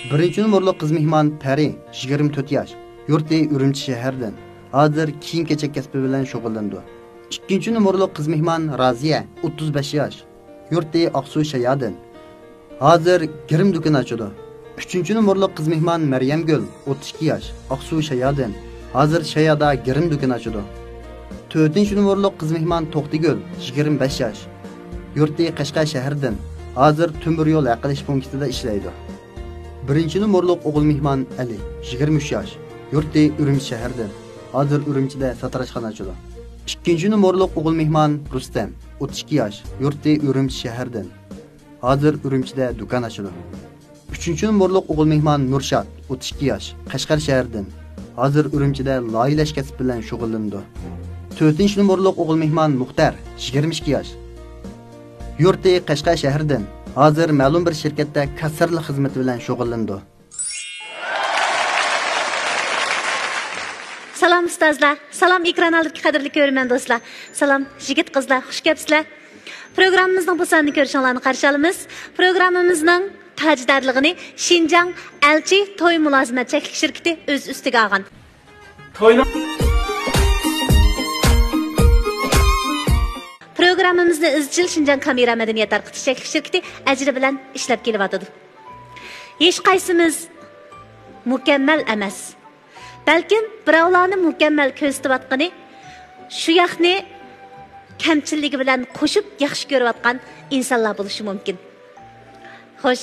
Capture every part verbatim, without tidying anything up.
بىرىنچى نومۇرلۇق قىز مېھمان پەرى، يىگىرمە تۆت ياش، يۇرتى ئۈرۈمچى شەھەردىن، ھازىر كىيىم-كېچەك كەسپى بىلەن شۇغۇللىنىدۇ. ئىككىنچى نومۇرلۇق قىز مېھمان رازىيە، ئوتتۇز بەش ياش، يۇرتى ئاقسۇ شايادىن، ھازىر گىرىم دۇكىنى ئاچىدۇ. ئۈچىنچى نومۇرلۇق قىز مېھمان مەريەمگۈل، ئوتتۇز ئىككى ياش، ئاقسۇ شايادىن، ھازىر شايادا گىرىم دۇكىنى ئاچىدۇ. تۆتىنچى نومۇرلۇق قىز مېھمان توختىگۈل، يىگىرمە بەش ياش، يۇرتى قەشقەر شەھىرىدىن، ھازىر تۆمۈر يول ھەق ئېلىش پونكىتىدا ئىشلەيدۇ. بىرىنچى نومۇرلۇق ئوغۇل مېھمان ئەلى، يىگىرمە ئۈچ ياش، يۇرتى ئۈرۈمچى شەھىرىدىن، ھازىر ئۈرۈمچىدە ساتىراشخانا ئاچىدۇ. ئىككىنچى نومۇرلۇق ئوغۇل مېھمان رۇستەم، ئوتتۇز ئىككى ياش، يۇرتى ئۈرۈمچى شەھىرىدىن، ھازىر ئۈرۈمچىدە دۇكان ئاچىدۇ. ئۈچىنچى نومۇرلۇق ئوغۇل مېھمان نۇرشات، ئوتتۇز ئىككى ياش، قەشقەر شەھىرىدىن، ھازىر ئۈرۈمچىدە لايىھەلەش كەسپى بىلەن شۇغۇللىنىدۇ. تۆتىنچى نومۇرلۇق ئوغۇل مېھمان مۇختەر، يىگىرمە ئىككى ياش، يۇرتى قەشقەر شەھىرىدىن، ھازىر مەلۇم بىر شىركەتتە كاسسىرلىق خىزمىتى بىلەن شۇغۇللىنىدۇ. سالام ئۇستازلار، سالام ئېكران ئالدىدىكى قەدىرلىك كۆرۈرمەن دوستلار، سالام يىگىت قىزلار، خۇش كەپسىلەر. پروگراممىمىزنىڭ بۇ سانىنى كۆرۈشۈڭلارنى قارشى ئالىمىز. پروگراممىمىزنىڭ تاجدارلىقىنى شىنجاڭ ئەلچى توي مۇلازىمەت چەكلىك شىركىتى ئۆز ئۈستىگە ئالغان. توينىڭ پروگراممىمىزنى ئىزچىل شىنجاڭ كامېرا مەدەنىيەت تارقىتىش چەكلىك شىركىتى ئەجرى بىلەن ئىشلەپ كېلىۋاتىدۇ. ھېچقايسىمىز مۇكەممەل ئەمەس. بەلكىم بىراۋلارنى مۇكەممەل كۆرسىتىۋاتقىنى، شۇ ياقنى كەمچىللىكى بىلەن قوشۇپ ياخشى كۆرۈۋاتقان ئىنسانلار بولۇشى مۇمكىن. خوش،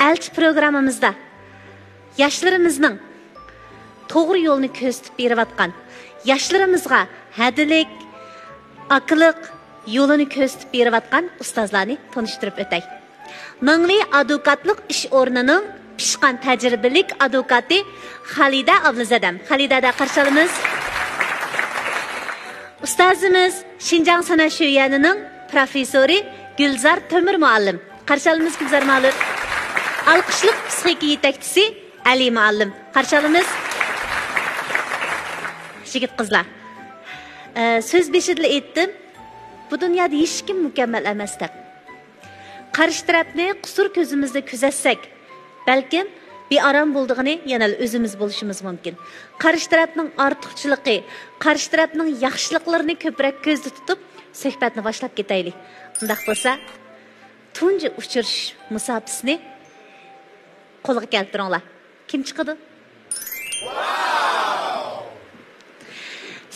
ئەلچى پروگراممىمىزدا ياشلىرىمىزنىڭ توغرا يولنى كۆرسىتىپ بېرىۋاتقان، ياشلىرىمىزغا ھەدىلىك، ئاكىلىق يولىنى كۆرسىتىپ بېرىۋاتقان ئۇستازلارنى تونۇشتۇرۇپ ئۆتەي. مىڭلى ئادۋوكاتلىق ئىش ئورنىنىڭ پىشقان تەجرىبىلىك ئادۋوكاتى خالىدە ئابلىزادەم. خالىدەدە قارشى ئالىمىز. ئۇستازىمىز شىنجاڭ سەنئەت شۆيۈەنىنىڭ پروفېسسورى گۈلزار تۆمۈر مۇئەللىم. قارشى ئالىمىز گۈلزار مۇئەللىم. ئالقىشلىق پسىخىكا يېتەكچىسى ئەلى مۇئەللىم. قارشى ئالىمىز. يىگىت قىزلار. ئە، سۆز بېشىدىلا ئېيتتىم، بۇ دۇنيادا ھېچكىم مۇكەممەل ئەمەس دەپ. قارشى تەرەپنى قۇسۇر كۆزىمىزدە كۆزەتسەك، بەلكىم بىئارام بولىدىغىنى يەنە ئۆزىمىز بولۇشىمىز مۇمكىن. قارشى تەرەپنىڭ ئارتۇقچىلىقى، قارشى تەرەپنىڭ ياخشىلىقلىرىنى كۆپرەك كۆزدە تۇتۇپ، سۆھبەتنى باشلاپ كېتەيلى. ئۇنداق بولسا، تۇنجى ئۇچرىشىش مۇساپىسىنى قولغا كەلتۈرۈڭلار. كىم چىقىدۇ؟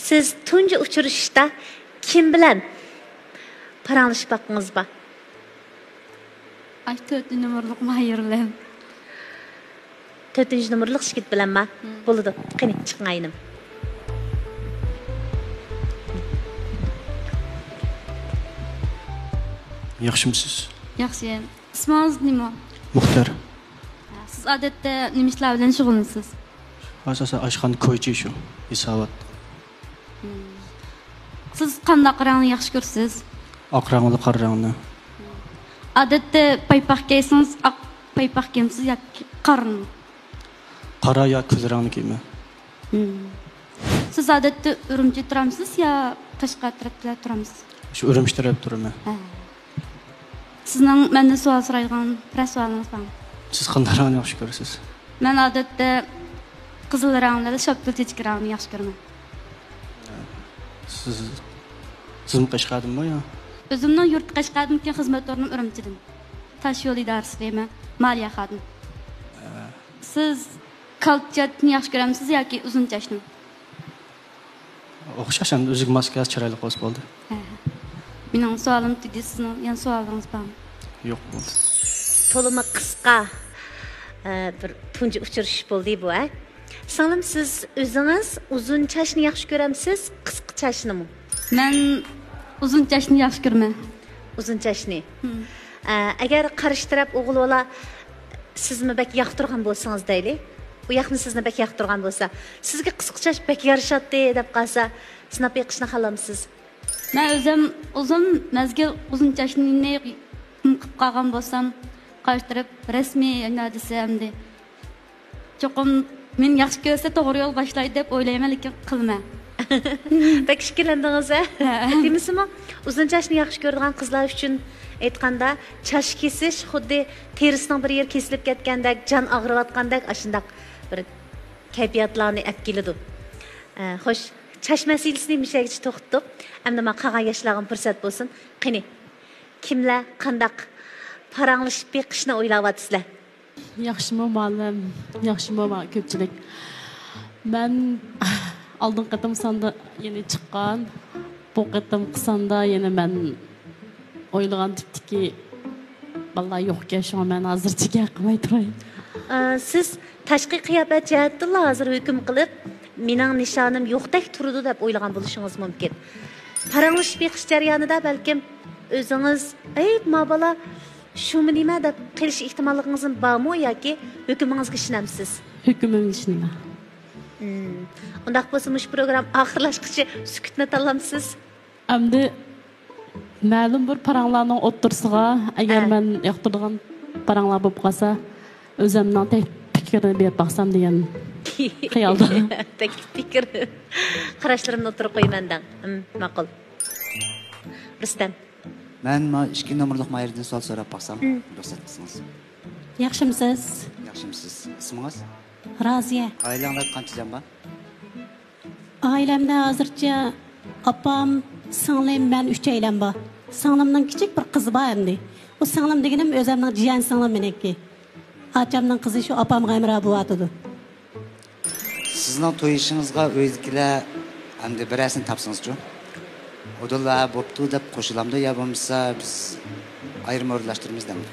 سىز تۇنجى ئۇچرىشىشتا كىم بىلەن پاراڭلىشىپ باققىڭىز بار؟ ئاشۇ تۆتىنچى نومۇرلۇق ماھىر بىلەن. تۆتىنچى نومۇرلۇق يىگىت بىلەنما؟ مم. بولىدۇ. قېنى، چىقىڭ ئاينىم. ياخشىمۇسىز؟ ياخشى. ئىسمىڭىز نېمە؟ مۇختەر. سىز ئادەتتە نېمە ئىشلار بىلەن شۇغۇللىنىسىز؟ ئاساسەن ئاشخانا كويچى شۇ، ھېسابات. مم. سىز قانداق رەڭنى ياخشى كۆرىسىز؟ ئاق رەڭ ۋە قارا رەڭنى. ئادەتتە پايپاق كىيسىڭىز، ئاق پايپاق كىيىمسىز ياكى قارىمۇ؟ قارا يا كۈل رەڭنى كىيىمەن. مم. سىز ئادەتتە ئۈرۈمچىدە تۇرامسىز يا قەشقەر تەرەپتە تۇرامسىز؟ شۇ ئۈرۈمچى تەرەپتە تۇرىمەن. ھە. سىزنىڭ مەندىن سوئال سورايدىغان بىرەر سوئالىڭىز بارمۇ؟ سىز قانداق رەڭنى ياخشى كۆرىسىز؟ مەن ئادەتتە قىزىل رەڭلەر، شاپتۇل چېچىكى رەڭنى ياخشى كۆرىمەن. سىز، سىزمۇ قەشقەردىنمۇ يا؟ ئۆزۈمنىڭ يۇرتى قەشقەردىن، لېكىن خىزمەت ئورنۇم ئۈرۈمچىدىن. تاش يول ئىدارىسىدە مەن مالىيە خادىمى. سىز كالتە چاچنى ياخشى كۆرەمسىز ياكى ئۇزۇن چاچنى؟ ئوخشاش، ئەمدى ئۆزىگە ماس كەلسە، چىرايلىق بولسا بولدى. ھە. مېنىڭ سوئالىم تۈگىدى، سىزنىڭ يەنە سوئالىڭىز بارمۇ؟ يوق، بولدى. تولىمۇ قىسقا، ئە، بىر تۇنجى ئۇچرىشىش بولدى بۇ، ھە؟ سىڭلىم، سىز ئۆزىڭىز ئۇزۇن چاچنى ياخشى كۆرەمسىز، قىسقا چاچنىمۇ؟ مەن ئۇزۇن چاچنى ياخشى كۆرىمەن. ئۇزۇن چاچنى. ھىم. ئە، ئەگەر قارشى تەرەپ ئوغۇل بالا سىزنى بەك ياقتۇرغان بولسىڭىز دەيلى، ئۇ ياقنى سىزنى بەك ياقتۇرغان بولسا، سىزگە قىسقا چاچ بەك يارىشاتتى دەپ قالسا، سىناپ بېقىشنى خالامسىز؟ مەن ئۆزۈم ئۇزۇن مەزگىل ئۇزۇن چاچنى قىلىپ قالغان بولسام، قارشى تەرەپ رەسمىي نېمە دېسە ئەمدى، چوقۇم مېنى ياخشى كۆرسە توغرا يول باشلايدۇ دەپ ئويلايمەن، لېكىن قىلمەن. بەك ئىككىلەندىڭىز ھە؟ دېمىسىمۇ، ئۇزۇن چاچنى ياخشى كۆرىدىغان قىزلار ئۈچۈن ئېيتقاندا، چاچ كېسىش خۇددى تېرىسىنىڭ بىر يېرى كېسىلىپ كەتكەندەك، جان ئاغرىۋاتقاندەك، ئاشۇنداق بىر كەيپىياتلارنى ئەپ كېلىدۇ. ئە، خوش، چاچ مەسىلىسىنى مۇشۇ يەرگىچە توختىتىپ، ئەمدى مانا قالغان ياشلارغىمۇ پۇرسەت بولسۇن. قېنى، كىملەر قانداق پاراڭلىشىپ بېقىشنى ئويلاۋاتىسىلەر؟ ياخشىمۇ مۇئەللىم، ياخشىمۇ ما-، كۆپچىلىك. مەن ئالدىنقى قېتىم ساندا يەنە چىققان، بۇ قېتىمقى ساندا يەنە مەن ئويلىغان تىپتىكى بالىلار يوقكەن، شۇڭا مەن ھازىرچە گەپ قىلماي تۇراي. ئە، سىز تاشقى قىياپەت جەھەتتىنلا ھازىر ھۆكۈم قىلىپ، مېنىڭ نىشانىم يوقتەك تۇرىدۇ دەپ ئويلىغان بولۇشىڭىز مۇمكىن. پاراڭلىشىپ بېقىش جەريانىدا بەلكىم ئۆزىڭىز، ئەي، ما بالا شۇمۇ نېمە دەپ قېلىش ئېھتىماللىقىڭىزمۇ بارمۇ ياكى ھۆكۈمىڭىزگە ئىشىنەمسىز؟ ھۆكۈمۈمگە ئىشىنىمەن. مم. ئۇنداق بولسا مۇشۇ پروگرامما ئاخىرلاشقۇچە سۈكۈتنى تاللامسىز؟ ئەمدى مەلۇم بىر پاراڭلارنىڭ ئوتتۇرىسىغا، ئەگەر ھە. مەن ياقتۇرىدىغان پاراڭلار بولۇپ قالسا، ئۆزۈمنىڭ تەكلىپ پىكرىنى بېرىپ باقسام دېگەن خىيالدا. تەكلىپ پىكىر. قاراشلىرىمنى ئوتتۇرىغا قويىمەن دەڭ. مم، ماقۇل. رۇستەم. مەن ما ئىككى نومۇرلۇق مايردىن سوئال سوراپ باقسام، مم. رۇخسەت قىلسىڭىز. ياخشىمسىز؟ ياخشىمسىز. ئىسمىڭىز؟ رازىيە. ئائىلەڭلەردە قانچە جان بار؟ ئائىلەمدە ھازىرچە ئاپام، سىڭلىم، مەن ئۈچەيلەن بار. سىڭلىمنىڭ كىچىك بىر قىزى بار ئەمدى. ئۇ سىڭلىم دېگىنىم ئۆزەمنىڭ جىيەن سىڭلىم مېنىڭكى. ئاچامنىڭ قىزى شۇ ئاپامغا ھەمراھ بولۇۋاتىدۇ. سىزنىڭ توي ئىشىڭىزغا ئۆيدىكىلەر ئەمدى بىرەرسىنى تاپسىڭىزچۇ؟ ئۇدۇللا بوپتۇ دەپ قوشۇلامدۇ يا بولمىسا بىز ئايرىم ئورۇنلاشتۇرىمىز دەمدۇ؟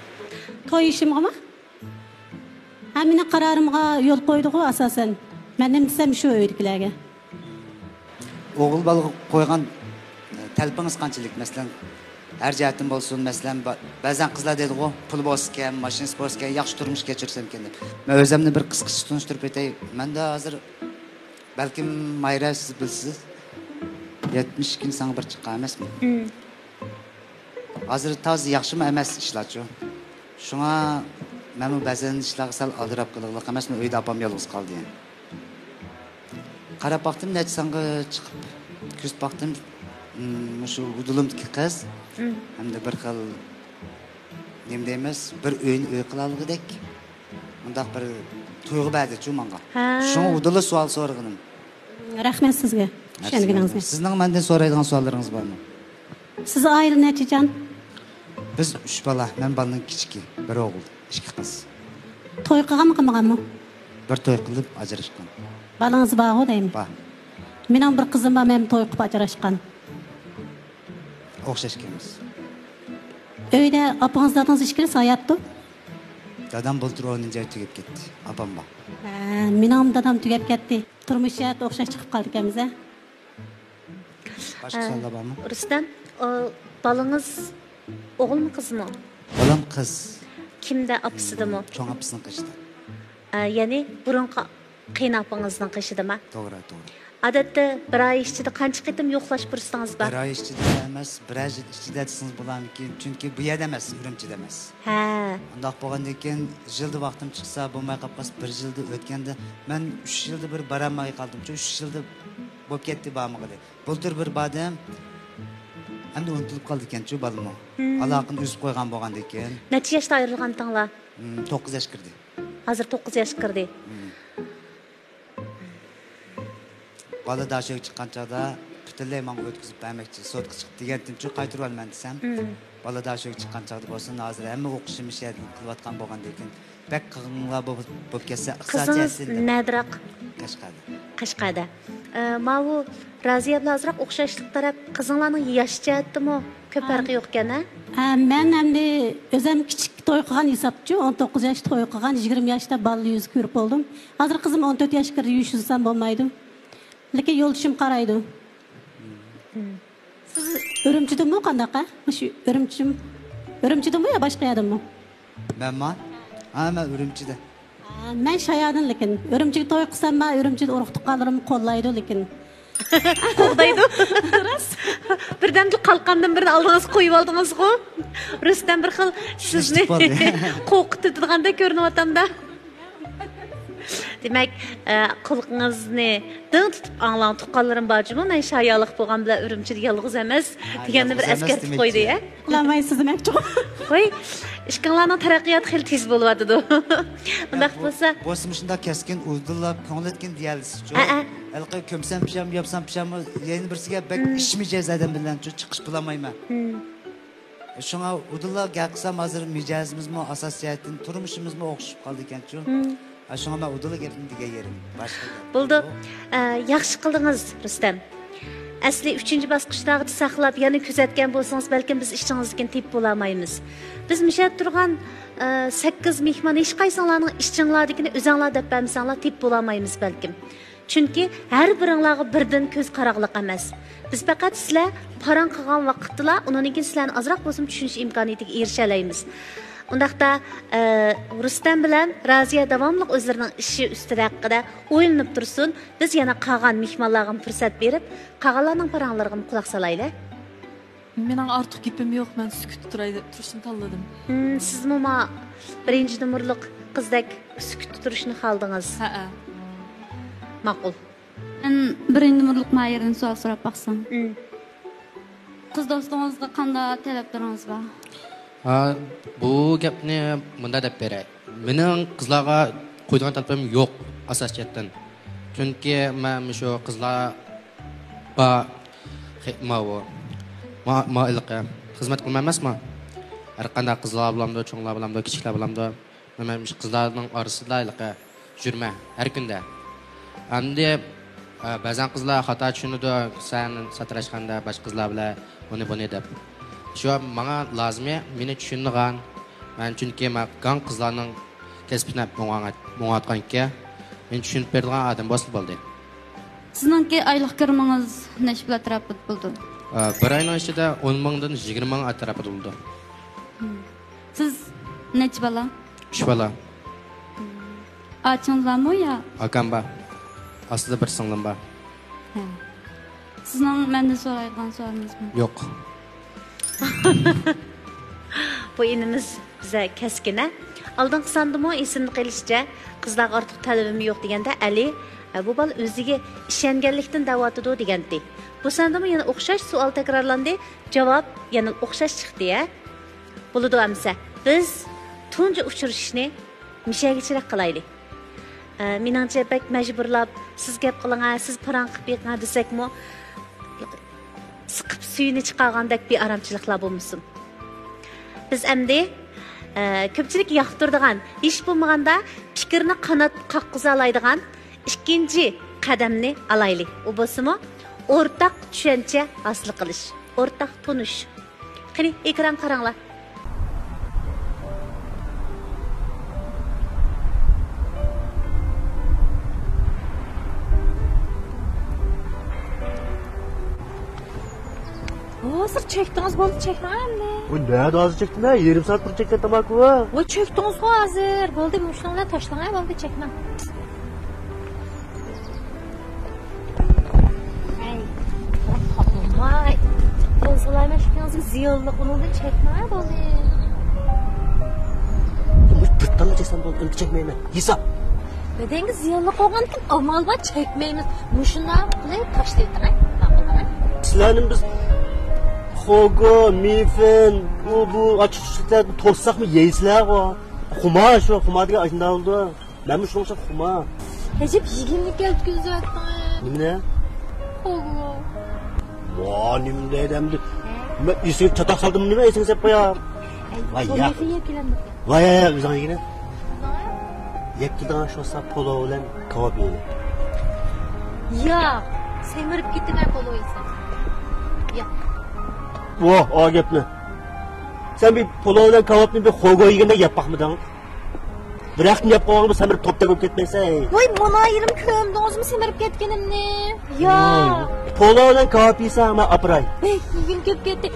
توي ئىشىمغىمۇ؟ ھە، مېنىڭ قارارىمغا يول قويدىغۇ ئاساسەن. مەن نېمە دېسەم شۇ ئۆيدىكىلەرگە. ئوغۇل بالىغا قويغان تەلىپىڭىز قانچىلىك؟ مەسىلەن، ھەر جەھەتتىن بولسۇن، مەسىلەن، با-، بەزەن قىزلار دەيدىغۇ، پۇلى بولسىكەن، ماشىنىسى بولسىكەن، ياخشى تۇرمۇش كەچۈرسەمكەن دەپ. مەن ئۆزۈمنى بىر قىسقىچە تونۇشتۇرۇپ ئۆتەي. مەندە ھازىر، بەلكىم مايرا سىز بىلىسىز، يەتمىش ئىككىنچى سانغا بىر چىققان ئەمەسمۇ؟ مم. ھازىر تازا ياخشىمۇ ئەمەس ئىشلارچۇ. شۇڭا مەنمۇ بەزەن ئىشلارغا سەل ئالدىراپ قېلىغلىق ئەمەسمۇ، ئۆيدە ئاپام يالغۇز قالدى. قاراپ باقتىم، نەچچە سانغا چىقىپ كۆزىتىپ باقتىم. مم، مۇشۇ ئۇدۇلۇمدىكى قىز مم. ھەمدە بىر خىل، نېمە دەيمىز، بىر ئۆينى ئۆي قىلالىغۇدەك مۇنداق بىر تۇيغۇ بەردىچۇ ماڭا. ھە. شۇڭا ئۇدۇللا سوئال سورىغىنىم. رەھمەت سىزگە چۈشەنگىنىڭىزگە. سىزنىڭ مەندىن سورايدىغان سوئاللىرىڭىز بارمۇ؟ سىز ئائىلە نەچچە جان؟ بىز ئۈچ بالا، مەن بالىنىڭ كىچىكى، بىر ئوغۇل، ئىككى قىز. توي قىلغانمۇ، قىلمىغانمۇ؟ بىر توي قىلىپ ئاجراشقان. بالىڭىز بارغۇ دەيمەن. بار. مېنىڭ بىر قىزىم بار، مەن توي قىلىپ ئاجراشقان. ئوخشاش ئىكەنمىز. ئۆيدە ئاپىڭىز، دادىڭىز ئىككىلىسى ھاياتتۇ؟ دادام بۇلتۇر ئونىنچى ئاي تۈگەپ كەتتى. ئاپام بار. ھە، مېنىڭمۇ دادام تۈگەپ كەتتى. تۇرمۇش شەرتى ئوخشاش چىقىپ قالىدىكەنمىز ھە. باشقا ھە. سوئاللار بارمۇ؟ رۇستەم، ئۇ، بالىڭىز ئوغۇلمۇ، قىزمۇ؟ بالام قىز. كىمدە، ئاپىسىدىمۇ؟ چوڭ ئاپىسىنىڭ قېشىدا. ئە، يەنى بۇرۇنقى قېيىنئاپىڭىزنىڭ قېشىدىما؟ توغرا، توغرا. ئادەتتە بىر ئاي ئىچىدە قانچە قېتىم يوقلاش پۇرسىتىڭىز بار؟ بىر ئاي ئىچىدە ئەمەس، بىرەر يىل ئىچىدە دېسىڭىز بولارمىكىن، چۈنكى بۇ يەردە ئەمەس، ئۈرۈمچىدە ئەمەس. ھە. ئۇنداق بولغاندىن كېيىن، يىلدا ۋاقتىم چىقسا، بولماي قاپ قالسا، بىر يىلدا ئۆتكەندە، مەن ئۈچ يىلدا بىر بارالماي قالدىمچۇ، ئۈچ يىلدا بولۇپ كەتتى بارمىغىلى. بۇلتۇر بىر باردىم، ئەمدى ئۇنتۇلۇپ قالدىكەنچۇ بالىمۇ. مم. ئالاقىنى ئۈزۈپ قويغان بولغاندىكىن. نەچچە ياشتا ئايرىلغانتىڭلار؟ مم، توققۇز ياش كىردى. ھازىر توققۇز ياشقا كىردى. مم. بالا داشۆگە چىققان چاغدا پۈتۈنلەي ماڭا ئۆتكۈزۈپ بەرمەكچى، سوتقا چىق دېگەنتىمچۇ، قايتۇرۇۋالىمەن دېسەم، مم. بالا داشۆگە چىققان چاغدا بولسۇن، ھازىر ھەممە ئوقۇشۇم مۇشۇ يەردىن قىلىۋاتقان بولغاندىكىن، بەك قىغىنلار بولۇپ، بولۇپ كەتسە، ئىقتىساد قىزىڭىز جەھەتتىن نەدىراق؟ قەشقەردە. قەشقەردە. ئە، ماۋۇ رازىيە بىلەن ئازراق ئوخشاشلىق تەرەپ، قىزىڭلارنىڭ ياش جەھەتتىمۇ كۆپ ھە. پەرقى يوقكەن ھە؟ ھە، مەن ئەمدى ئۆزەم كىچىك توي قىلغان ھېسابچۇ، ئون توققۇز ياشتا توي قىلغان، يىگىرمە ياشتا بالىنى يۈز كۆرۈپ بولدۇم. ھازىر قىزىم ئون تۆت ياشقا كىردى، يۈز يۈزسەم بولمايدۇ. لېكىن يولدىشىم قارايدۇ. مم. سىز ئۈرۈمچىدىنمۇ قانداق ھە؟ مۇشۇ ئۈرۈمچىم-، ئۈرۈمچىدىنمۇ يا باشقا يەردىنمۇ؟ مەنما؟ ھا، مەن ئۈرۈمچىدە. ھا، مەن شايادىن، لېكىن ئۈرۈمچىگە توي قىلسامما، ئۈرۈمچىدە ئۇرۇق تۇغقانلىرىم قوللايدۇ، لېكىن. قوغدايدۇ. راست. بىردەمدىلا قالقاندىن بىرنى ئالدىڭىزغا قويۇۋالدىڭىزغۇ. رۇستەم بىر خىل سىزنى قورقۇتۇۋېتىدىغاندەك كۆرۈنۈۋاتامدا. دېمەك، ئە، قۇلىقىڭىزنى دىڭ تۇتۇپ ئاڭلاڭ، تۇغقانلىرىم بار جۇمۇ، مەن شايالىق بولغان بىلەن ئۈرۈمچىدە يالغۇز ئەمەس، ھە، دېگەننى بىر يالغۇز ئەمەس ئەسكەرتىپ دېمەكچى. قويدى، ھە؟ ئۇخلىمايسىز دېمەكچىغۇ. قوي، ئىككىڭلارنىڭ تەرەققىياتى خېلى تېز بولۇۋاتىدۇ. ئۇنداق بولسا، بولسا مۇشۇنداق كەسكىن ئۇدۇللاپ كۆڭۈل ئېيتقىن دېيەلىسىزچۇ؟ ھەئە. ھېلىقى كۆمسەم پىشام، ياپسام پىشاممۇ، يەنە بىرسىگە بەك ئىش مىجەز ئادەم بىلەنچۇ چىقىش بولالمايمەن. شۇڭا ئۇدۇللا گەپ قىلسام، ھازىر مىجەزىمىزمۇ ئاساسىي جەھەتتىن تۇرمۇشىمىزمۇ ئوخشىشىپ قالدىكەنچۇ. ھە، شۇڭا مەن ئۇدۇللا گەپنى دېگەن يېرىم. باشقا گەپ بولدى. يوق. ئە، ياخشى قىلدىڭىز، رۇستەم. ئەسلى ئۈچىنچى باسقۇچتاغىچە ساقلاپ، يەنە كۆزەتكەن بولسىڭىز، بەلكىم بىز ئىشىڭىزدىكىنى تېپىپ بولالمايمىز. بىز مۇشۇ يەردە تۇرغان، ئە، سەككىز مېھمان ھېچقايسىڭلارنىڭ ئىشىڭلاردىكىنى ئۆزەڭلار دەپ بەرمىسەڭلار، تېپىپ بولالمايمىز بەلكىم. چۈنكى ھەر بىرىڭلارغا بىردىن كۆز قاراقلىق ئەمەس. بىز پەقەت سىلەر پاراڭ قىلغان ۋاقىتتىلا ئۇنىڭدىن كېيىن سىلەرنى ئازراق بولسىمۇ چۈشىنىش ئىمكانىيىتىگە ئېرىشەلەيمىز. ئۇنداقتا، ئە، رۇستەم بىلەن رازىيە داۋاملىق ئۆزلىرىنىڭ ئىشى ئۈستىدە ھەققىدە ئويلىنىپ تۇرسۇن. بىز يەنە قالغان مېھمانلارغىمۇ پۇرسەت بېرىپ، قالغانلارنىڭ پاراڭلىرىغىمۇ قۇلاق سالايلى. مېنىڭ ئارتۇق گېپىم يوق، مەن سۈكۈتتە تۇراي دەپ تۇرۇشنى تاللىدىم. ھىم، سىزمۇ ما بىرىنچى نومۇرلۇق قىزدەك سۈكۈتتە تۇرۇشنى خالىدىڭىز؟ ھەئە. ماقۇل. مەن بىرىنچى نومۇرلۇق ماھىردىن سوئال سوراپ باقسام. ھىم. قىز دوستىڭىزغا قانداق تەلەپلىرىڭىز بار؟ ھا، بۇ گەپنى مۇنداق دەپ بېرەي. مېنىڭ قىزلارغا قويىدىغان تەلىپىم يوق ئاساسىي جەھەتتىن. چۈنكى مەن مۇشۇ قىزلار بار، خى-، ماۋۇ، ما-، ما ھېلىقى خىزمەت قىلىمەن ئەمەسمۇ؟ ھەر قانداق قىزلار بولامدۇ، چوڭلار بولامدۇ، كىچىكلەر بولامدۇ، مەن مۇشۇ قىزلارنىڭ ئارىسىدا ھېلىقى يۈرمە ھەر كۈندە. ئەمدى، ئە، بەزەن قىزلار خاتا چۈشىنىدۇ، سەن ساتىراشقاندا باشقا قىزلار بىلەن ئۇنى بۇنى دەپ. شۇ ماڭا لازىمى مېنى چۈشىنىدىغان. مەن چۈنكى مەن گاڭ قىزلارنىڭ كەسپىنى ماڭا-، ماڭاتقان ئىكەن. مېنى چۈشىنىپ بېرىدىغان ئادەم بولسا بولدى. سىزنىڭكى ئايلىق كىرىمىڭىز نەچچە پۇل ئەتراپىدا بولىدۇ؟ ئە، بىر ئاينىڭ ئىچىدە ئون مىڭدىن يىگىرمە مىڭ ئەتراپىدا بولىدۇ. ھىم. سىز نەچچە بالا؟ ئۈچ بالا. ھىم. ئاچىڭىز بارمۇ يا؟ ئاكام بار. ئاستىدا بىر سىڭلىم بار. ھە. سىزنىڭ مەندىن سورايدىغان سوئالىڭىزمۇ؟ يوق. بۇ ئىنىمىز بىزە كەسكىنە. ئالدىنقى ساندىمۇ ئېسىمدە قېلىشىچە، قىزلارغا ئارتۇق تەلىپىم يوق دېگەندە، ئەلى، «ھە، بۇ بالا ئۆزىگە ئىشەنگەنلىكتىن دەۋاتىدۇ» دېگەنتى. بۇ ساندىمۇ يەنە ئوخشاش سوئال تەكرارلاندى. جاۋاب يەنە ئوخشاش چىقتى، ھە؟ بولىدۇ ئەمسە، بىز تۇنجى ئۇچرىشىشنى مىشەگىچىرەك قىلايلى. ئە، مېنىڭچە بەك مەجبۇرلاپ، «سىز گەپ قىلىڭە، سىز پاراڭ قىلىپ بېقىڭە» دېسەكمۇ، سىقىپ سۈيىنى چىقارغاندەك بىئارامچىلىقلار بولمىسۇن. بىز ئەمدى، ئە، كۆپچىلىك ياقتۇرىدىغان، ھېچ بولمىغاندا پىكىرنى قانات قاققۇزالايدىغان ئىككىنچى قەدەمنى ئالايلى. ئۇ بولسىمۇ ئورتاق چۈشەنچە ھاسىل قىلىش، ئورتاق تونۇش. قېنى، ئېكرانغا قاراڭلار. ھازىر چەكتىڭىز، بولدى، چەكمەڭ ئەمدى. ۋاي، نەدە ھازىر چەكتىم ھە؟ يېرىم سائەت بۇرۇن چەككەن تاماكا بۇ. ۋاي، چەكتىڭىزغۇ ھازىر. بولدى، مۇشۇنىڭ بىلەن تاشلاڭ ھە، بولدى، چەكمەڭ. ھەي، تاپىلماي. تاپىلسىلا مەشۇكىڭىزگە زىيانلىق، ئۇنىڭدىن چەكمەڭ ھە، بولدى. بىر تاللا چەكسەم بولدى، ئەمدى چەكمەيمەن. ھېساب. بەدەنگە زىيانلىق بولغاندىكىن ئامال بار چەكمەيمىز. مۇشۇنداق قىلىپ تاشلىۋېتىڭ، ھە؟ ماقۇلمۇ؟ سىلەرنى بىز خوگو، مىفىن، بۇ، بۇ ئاچچىق چۈچۈكلەردىن توسساقمۇ يەيسىلەرغۇ. خۇما شۇ، خۇما دېگەن ئاشۇنداق بولىدۇ. مەنمۇ شۇنىڭ ئۈچۈن خۇما. ئەجەب يېگىننى كەلتۈرگۈزۈۋەتتىڭ. نېمىنى؟ خوگو. ۋا، نېمە دەيدۇ ئەمدى؟ ھە؟ مەن ئېسىڭگە چاتاق سالدىممۇ نېمە، ئەيسىڭگە سېلىپ قويار. ۋاي، ياق. ۋاي، ياق، ياق، ئۆزۈڭ يېگىنە. يەپ كېلىدىغان ئىش بولسا پولو بىلەن كاۋاپ يەيلى. ياق، سەمرىپ كېتىمەن پولو يېسەم. ياق. ۋاھ، ئا گەپنى. سەن بىر پولو بىلەن كاۋاپنى بىر خوگو يېگەندەك يەپ باقمىدىڭ؟ بىر ھەقتىن يەپ قويغانغا سەمرىپ توپتەك بولۇپ كەتمەيسەن. ۋاي، مانا يېرىم كۆردىڭىزمۇ سەمرىپ كەتكىنىمنى؟ ياق. پولو بىلەن كاۋاپ يېسەڭ، مەن ئاپىراي. ھەي، يېگىن كۆپ كەتتى.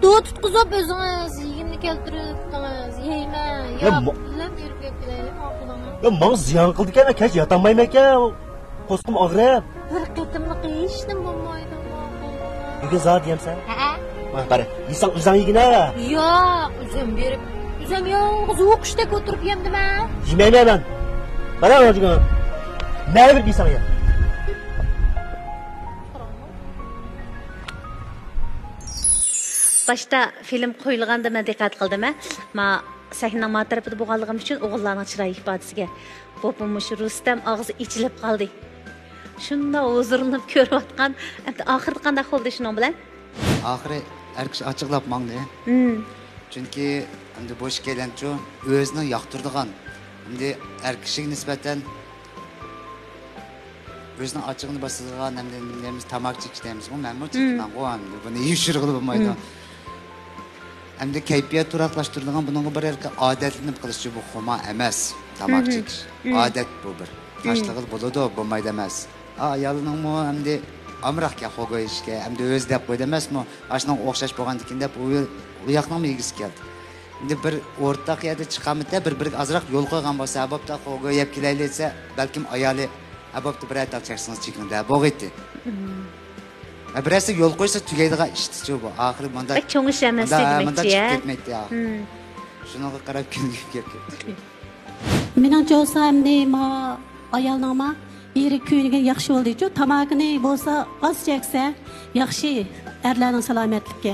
دو تۇتقۇزۇپ ئۆزىڭىز يېگىننى كەلتۈرۈۋېتىڭىز، يەيمەن. يا ياق، مو-، بىللە بېرىپ يەپ كېلەيلى، ماقۇلدىمۇ؟ يا ماڭا زىيان قىلىدىكەن، مەن كەچ ياتالمايمەنكەن، قورسىقىم ئاغرىپ. بىر قېتىملىق ئىشنى بولمايدۇ، ماقۇلدىمۇ؟ بۈگۈن زادى يەمسەن؟ ھەئە. مانا قارا، يېسەڭ ئۆزۈڭ يېگىنە. ياق، ئۆزۈم بېرىپ، ئۆزۈم يالغۇز ئوقۇشتەك ئولتۇرۇپ يەمدىمەن. يېمەيمەن مەن. قارا، ئۆزۈڭ. نەۋر دېسەڭ يا. باشتا فىلىم قويۇلغاندا مەن دىققەت قىلدىم، ھە. ما سەھنىنىڭ ما تەرىپىدە بولغانلىقىم ئۈچۈن ئوغۇللارنىڭ چىراي ئىپادىسىگە، بولۇپمۇ مۇشۇ رۇستەم ئاغزى ئېچىلىپ قالدى. شۇنداق ھۇزۇرلىنىپ كۆرۈۋاتقان. ئەمدى ئاخىرىدا قانداق بولدى شۇنىڭ بىلەن؟ ئاخىرى ئەر كىشى ئاچچىقلاپ ماڭدى. مم. چۈنكى ئەمدى بۇ ئىككىيلەنچۇ ئۆزىنىڭ ياقتۇرىدىغان، ئەمدى ئەر كىشىگە نىسبەتەن ئۆزىنىڭ ئاچچىقىنى باسىدىغان، ئەمدى نېمىمىز، تاماكا چېكىش دەيمىزغۇ، مەنمۇ مم. چېكىمەنغۇ، ئەمدى بۇنى يوشۇرغىلى بولمايدۇ. مم. ئەمدى كەيپىيات تۇراقلاشتۇرىدىغان، بۇنىڭغا بىر ھېلىقى ئادەتلىنىپ قېلىشچۇ، بۇ خۇما ئەمەس تاماكا مم. چېكىش. مم. ئادەت بۇ بىر. مم. تاشلىغىلى بولىدۇ، بولمايدۇ ئەمەس. ئا، ئايالىنىڭمۇ ئەمدى ئامراقكەن خوگو يېيىشكە، ئەمدى ئۆزى دەپ قويدى ئەمەسمۇ، ئاشۇنىڭغا ئوخشاش بولغاندىكىن دەپ، ئۇ، ئۇ ياقنىڭمۇ يېگۈسى كەلدى. ئەمدى بىر ئورتاق يەردە چىقارمىدى، بىر-بىرىگە ئازراق يول قويغان بولسا، ھە، بوپتۇ، خوگو يەپ كېلەيلى دېسە، بەلكىم ئايالى، ھە، بوپتۇ، بىرەر تال چەكسىڭىز چېكىڭ دە، بولغىيتتى. مم. ھە، بىرەرسى يول قويسا تۈگەيدىغان ئىشتىچۇ بۇ. ئاخىرى مۇنداق، بەك چوڭ ئىش ئەمەس مۇنداق، ھە، مۇنداق دېمەكچى، چىقىپ ھە؟ كەتمەيتتى ئاخىرى. مم. شۇنىڭغا قاراپ كۈلگۈم كېلىپ كەتتى. مېنىڭچە بولسا ئەمدى ما ئايالنىڭما يېرى كۆيۈنگەن ياخشى بولدىچۇ. تاماكىنى بولسا ئاز چەكسە ياخشى، ئەرلەرنىڭ سالامەتلىكى.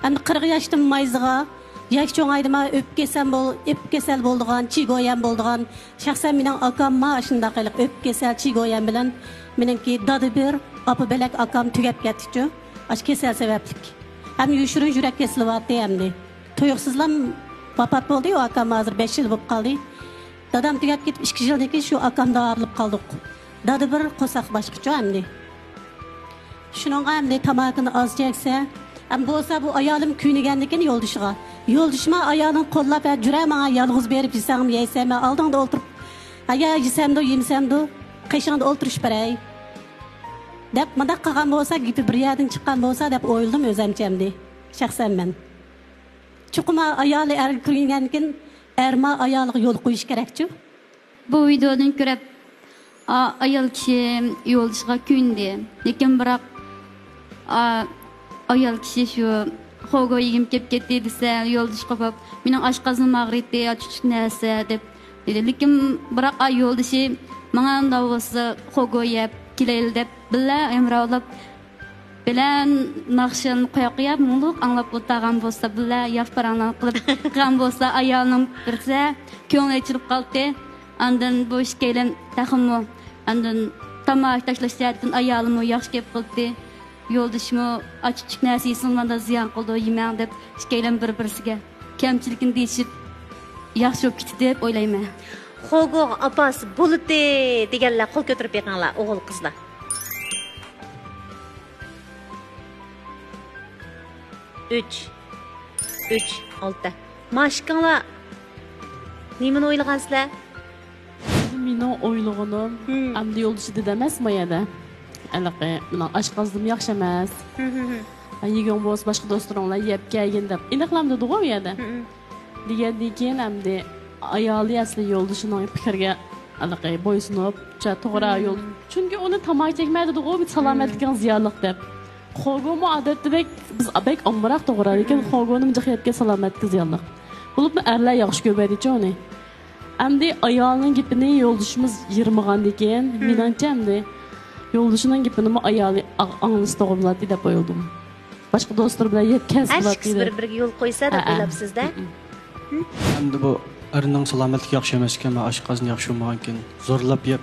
ئەمدى قىرىق ياشتىن مايزىغا، ياش چوڭايدىما ئۆپكە كېسەل بول-، ئۆپكە كېسەل بولىدىغان، چىگويەن بولىدىغان. شەخسەن مېنىڭ ئاكامما ئاشۇنداق ھېلىقى ئۆپكە كېسەل، چىگويەن بىلەن مېنىڭكى دادا بىر، ئاپا بۆلەك ئاكام تۈگەپ كەتتىچۇ. ئاشۇ كېسەل سەۋەبلىك. ھەم يوشۇرۇن يۈرەك كېسىلى بارتى ئەمدى. تۇيۇقسىزلام ۋاپات بولدى، ئۇ ئاكام ھازىر بەش يىل بولۇپ قالدى. دادام تۈگەپ كېتىپ ئىككى يىلدىن كېيىن شۇ ئاكام داۋارلىنىپ قالدۇق. دادا بىر، قورساق باشقىچۇ ئەمدى. شۇنىڭغا ئەمدى تاماكىنى ئاز چەكسە، ئەم بولسا بۇ ئايالىم كۆيۈنگەندىكىن يولدىشىغا. يولدىشىما ئايالىڭ قوللاپ، ھە، جۈرە ماڭا يالغۇز بېرىپ يېسەڭمۇ يەيسەنمۇ، ئالدىڭدا ئولتۇرۇپ، ھە، يا يېسەمدۇ، يېمىسەمدۇ، قېشىڭدا ئولتۇرۇش بېرەي دەپ، مۇنداق قىلغان بولسا، گېپى بىر يەردىن چىققان بولسا دەپ ئويلىدىم ئۆزەمچە ئەمدى، شەخسەن مەن. چوقۇم ئايالى ئەرگە كۆيۈنگەندىكىن، ئەرما ئايالىغا يول قويۇش كېرەكچۇ. بۇ ۋىدېودىن كۆرۈپ، ئا، ئايال كىشى يولدىشىغا كۆيۈندى. لېكىن بىراق، ئا، ئايال كىشى شۇ خوگو يېگۈم كېلىپ كەتتى دېسە، يولدىشى قوپۇپ، مېنىڭ ئاشقازىنىم ئاغرىيتتى، ئاچچىق نەرسە دەپ دېدى. لېكىن بىراق، ئا، يولدىشى ماڭا ئۇنداق بولسا خوگو يەپ كېلەيلى دەپ بىللە ھەمراھلاپ بىلەن ناخشىلارنى قويۇپ قويۇپ، مۇڭلۇق ئاڭلاپ ئولتۇرغان بولسا، بىللە ياپپاراڭلار قىلىپ قىلغان بولسا، ئايالىنىڭ بىرسى كۆڭلى ئېچىلىپ قالدى. ئاندىن بۇ ئىككىيلەن تېخىمۇ، ئاندىن تاماكا تاشلاش جەھەتتىن ئايالىمۇ ياخشى گەپ قىلدى. يولدىشىمۇ ئاچچىق نەرسە يېسىڭىز مانداق زىيان قىلىدۇ، يېمەڭ دەپ ئىككىيلەن بىر-بىرسىگە كەمچىلىكىنى دېيىشىپ ياخشى بولۇپ كېتىدۇ دەپ ئويلايمەن. خوگوغا ئاپاس بولىتى دېگەنلەر قول كۆتۈرۈپ بېقىڭلار، ئوغۇل قىزلار. ئۈچ، ئۈچ، ئالتە. ماشىكىڭلار نېمىنى ئويلىغانسىلەر؟ مېنىڭ ئويلىغىنىم، ھىم. ئەمدى يولدىشى دېدى ئەمەسمۇ يەنە. ھېلىقى، مېنىڭ ئاشقازىنىم ياخشى ئەمەس. ھىم، ھىم، ھىم. ھە، يېگۈڭ بولسا باشقا دوستلىرىڭ بىلەن يەپ كەلگىن دەپ. ئېنىقلام دېدىغۇ ئۇ يەردە. ھىم، ھىم. دېگەندىن كېيىن ئەمدى ئايالى ئەسلى يولدىشىنىڭ پىكرىگە ھېلىقى بويسۇنۇپ، چا توغرا ھىم. يول. چۈنكى ئۇنى تاماكا چەكمە دېدىغۇ، بىز سالامەتلىكىڭىز زىيانلىق دەپ. خوگومۇ ئادەتتە بەك، بىز بەك ئامراق توغرا، لېكىن ھىم. خوگونىمۇ جىق يەپ كەل سالامەتلىككە زىيانلىق. بولۇپمۇ ئەرلەر ياخشى كۆرمەيدىچۇ ئۇنى. ئەمدى ئايالىنىڭ گېپىنى يولدىشىمىز يىرمىغاندىكىن، مم. مېنىڭچە ئەمدى يولدىشىنىڭ گېپىنىمۇ ئايالى ئاڭ-، ئاڭلىسا توغرا بولاتتى دەپ ئويلىدىم. باشقا دوستلىرى بىلەن يەپ كەلسە بولاتتى دەپ. ھەر ئىككىسى بىر-بىرىگە يول قويسا دەپ ئويلاپسىز-دە؟ مم. ئەمدى بۇ ئەرنىڭ سالامەتلىكى ياخشى ئەمەسكەن، ئاشقازىنى ياخشى بولمىغانكەن، زورلاپ يەپ،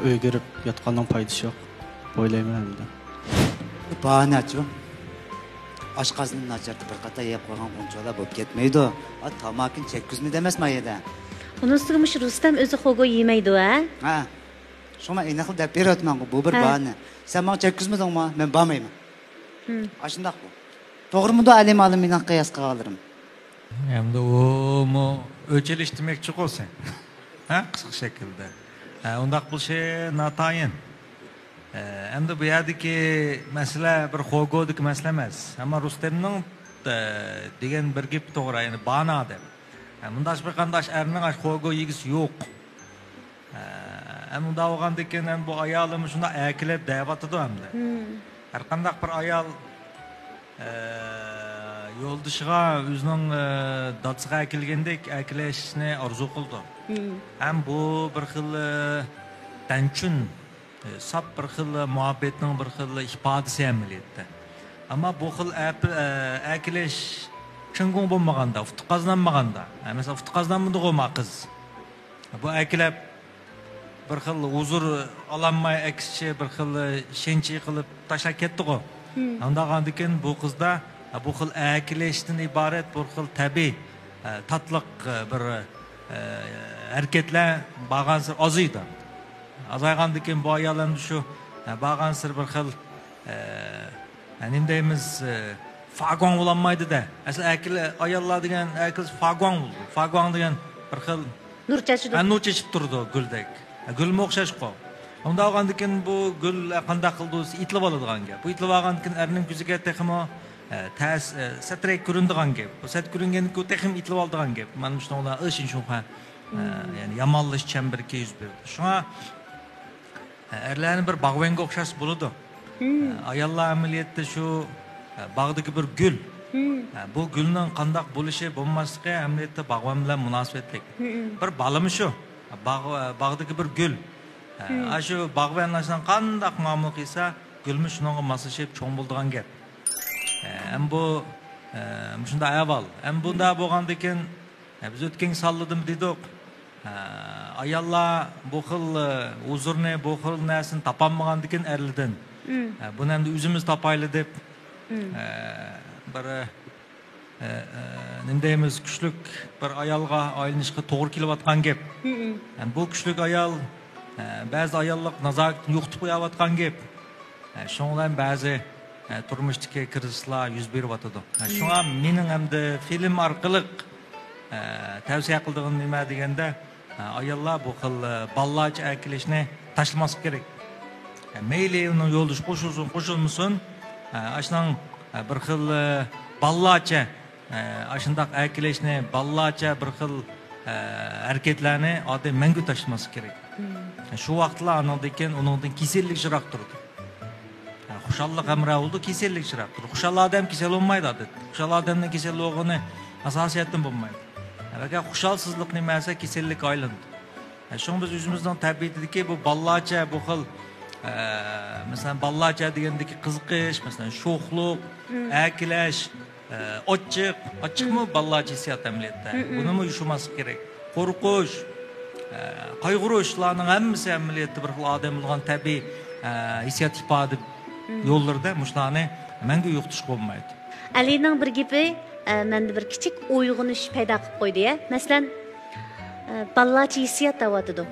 ئۆيگە كىرىپ ياتقاننىڭ پايدىسى يوق دەپ ئويلايمەن ئەمدى. باھانەچۇ؟ ئاشقازىنى ناچارتىپ بىر قاتار يەپ قويغان ئۇنچىۋالا بولۇپ كەتمەيدۇ. ئا، تاماكىنى چەككۈزمىدى ئەمەسمۇ ئا يەردە. ئۇنىڭ ئۈستىگە مۇشۇ رۇستەم ئۆزى خوگو يېمەيدۇ ھە؟ ھە. شۇڭا ئېنىقلا دەپ بېرىۋاتىمەنغۇ، بۇ بىر ھە. باھانە. سەن ماڭا چەككۈزمىدىڭمۇ؟ مەن بارمايمەن. ھىم. ئاشۇنداق بۇ. توغرىمىدۇ ئەلىم ئالىم مېنىڭ قىياس قىلغانلىرىم؟ ئەمدى ئۇمۇ ئۆچ ئېلىش دېمەكچىغۇ سەن. ھە، قىسقا شەكىلدە. ھە، ئۇنداق بولۇشى ناتايىن. ھە، ئەمدى بۇ يەردىكى مەسىلە بىر خوگودىكى مەسىلە ئەمەس. ئەمما رۇستەمنىڭ، ھە، دېگەن بىر گېپى توغرا، يەنى بانا دەپ. ھە، مۇنداق بىر قانداش ئەرنىڭ ئاش خوگو يېگۈسى يوق. ھە، ئەمدى ئۇنداق بولغاندىكىن، ئەمدى بۇ ئايالىمۇ شۇنداق ئەركىلەپ دەۋاتىدۇ ئەمدى. ھىم. ھەرقانداق بىر ئايال، ئە، يولدىشىغا ئۆزىنىڭ، ئە، دادىسىغا ئەركىلىگەندەك ئەركىلەشنى ئارزۇ قىلىدۇ. ھىم. ھەم بۇ بىر خىل، ئە، دەنچۈن، ئە، ساپ بىر خىل مۇھەببەتنىڭ بىر خىل ئىپادىسى ئەمەلىيەتتە. ئەمما بۇ خىل ئەپ-، ئە، ئەركىلەش چىڭگۇڭ بولمىغاندا، ئۇتۇق قازىنالمىغاندا، ئە، مەسىلەن، ئۇتۇق قازىنالمىدىغۇ ما قىز. بۇ ئەركىلەپ بىر خىل ھۇزۇر ئالالماي، ئەكسىچە بىر خىل شېنچى قىلىپ تاشلاپ كەتتىغۇ. ئانداق بولغاندىكىن بۇ قىزدا، ئە، بۇ خىل ئەركىلەشتىن ئىبارەت بىر خىل تەبىئىي، ئە، تاتلىق، ئە، بىر، ئە، ھەرىكەتلەر بارغانسېرى ئازىيىدۇ. ئازايغاندىكىن بۇ ئايال ئەمدى شۇ، ئە، بارغانسېرى بىر خىل، ئە، ئە، نېمە دەيمىز، ئە، فاگۇاڭ بولالمايدۇ-دە. ئەسلى ئەركىل-، ئاياللار دېگەن ئەركىل فاگۇاڭ بولىدۇ. فاگۇاڭ دېگەن بىر خىل نۇر چاچىدۇ. ھە، نۇر چېچىپ تۇرىدۇ گۈلدەك. ھە، گۈلمۇ ئوخشاشقۇ. ئۇنداق بولغاندىكىن بۇ گۈل، ھە، قانداق قىلىدۇ دېسە، ئېتىلىپ ئالىدىغان گەپ. بۇ ئېتىلىپ ئالغاندىكىن ئەرنىڭ كۆزىگە تېخىمۇ، ھە، تەس، ھە، سەترەك كۆرۈنىدىغان گەپ. بۇ سەت كۆرۈنگەندىكىن تېخىمۇ ئېتىلىپ ئالىدىغان گەپ. مانا مۇشۇنىڭ بىلەن ئىشىنچۇڭخۇا، ھە، يەنى يامانلىشىش چەمبىرىكى يۈز بېرىدۇ. شۇڭا، ھە، ئەرلەرنى بىر باغۋەنگە ئوخشاتسا بولىدۇ. ھە، ئاياللار ئەمەلىيەتتە شۇ، ھە، باغدىكى بىر گۈل. ھە، بۇ گۈلنىڭ قانداق بولۇشى، بولماسلىقى ئەمەلىيەتتە باغۋەن بىلەن مۇناسىۋەتلىك. بىر بالىمۇ شۇ، باغ-، باغدىكى بىر گۈل. ھە، ئاشۇ باغۋەن ئاشۇنىڭ قانداق مۇئامىلە قىلسا، گۈلمۇ شۇنىڭغا ماسلىشىپ چوڭ بولىدىغان گەپ. ھە، ئەم بۇ، ھە، مۇشۇنداق ئەھۋال. ئەم بۇنداق بولغاندىكىن، ھە، بىز ئۆتكەن سانلىدىمۇ دېدۇق. ھە، ئاياللار بۇ خىل، ھە، ھۇزۇرنى، بۇ خىل نەرسىنى تاپالمىغاندىكىن ئەرلىدىن، ھە، بۇنى ئەمدى ئۆزىمىز تاپايلى دەپ، ھە، بىر، ھە، ھە، نېمە دەيمىز، كۈچلۈك بىر ئايالغا ئايلىنىشقا توغرا كېلىۋاتقان گەپ. ھە، بۇ كۈچلۈك ئايال، ھە، بەزى ئاياللىق نازاكىتىنى يوقىتىپ قويۇۋاتقان گەپ. ھە، شۇنىڭ بىلەن بەزى، ھە، تۇرمۇشتىكى كىرىزىسلار يۈز بېرىۋاتىدۇ. ھە، شۇڭا مېنىڭ ئەمدى فىلىم ئارقىلىق، ھە، تەۋسىيە قىلىدىغىنىم نېمە دېگەندە، ھە، ئاياللار بۇ خىل، ھە، بالىلارچە ئەركىلەشنى تاشلىماسلىق كېرەك. ھە، مەيلى ئۇنىڭ يولدىشى قوشۇلسۇن، قوشۇلمىسۇن، ھە، ئاشۇنىڭ، ھە، بىر خىل، ھە، بالىلارچە، ھە، ئاشۇنداق ئەركىلەشنى، بالىلارچە بىر خىل، ھە، ھەرىكەتلەرنى ئادەم مەڭگۈ تاشلىماسلىق كېرەك. شۇ ۋاقىتلا ئانىڭدىن كېيىن ئۇنىڭدىن كېسەللىك يىراق تۇرىدۇ. ھە، خۇشاللىق ھەمراھ بولىدۇ، كېسەللىك يىراق تۇرىدۇ. خۇشال ئادەم كېسەل بولمايدۇ ئادەتتە. خۇشال ئادەمنىڭ كېسەل بولغىنى ئاساسىيەتتىن بولمايدۇ. ھە، ئەگەر خۇشالسىزلىق نېمە دېسە، كېسەللىككە ئايلىنىدۇ. ھە، شۇڭا بىز ئۆزىمىزنىڭ تەبىئىتىدىكى بۇ بالىلارچە بۇ خىل، ھە، مەسىلەن، بالىلارچە دېگەندىكى قىزىقىش، مەسىلەن، شوخلۇق، ئەركىلەش، ئاچچىق، ئاچچىقمۇ بالىلارچە ھېسسىيات ئەمەلىيەتتە. بۇنىمۇ يوشۇرماسلىق كېرەك. قورقۇش، قايغۇرۇشلارنىڭ ھەممىسى ئەمەلىيەتتە بىر خىل ئادەم بولغان تەبىئىي ھېسسىيات ئىپادە يوللىرىدا مۇشۇلارنى مەڭگۈ يوقىتىشقا بولمايدۇ. ئەلىنىڭ بىر گېپى، ئە، مەندە بىر كىچىك ئويغىنىش پەيدا قىلىپ قويدى، يە. مەسىلەن، ئە، بالىلارچە ھېسسىيات دەۋاتىدۇ.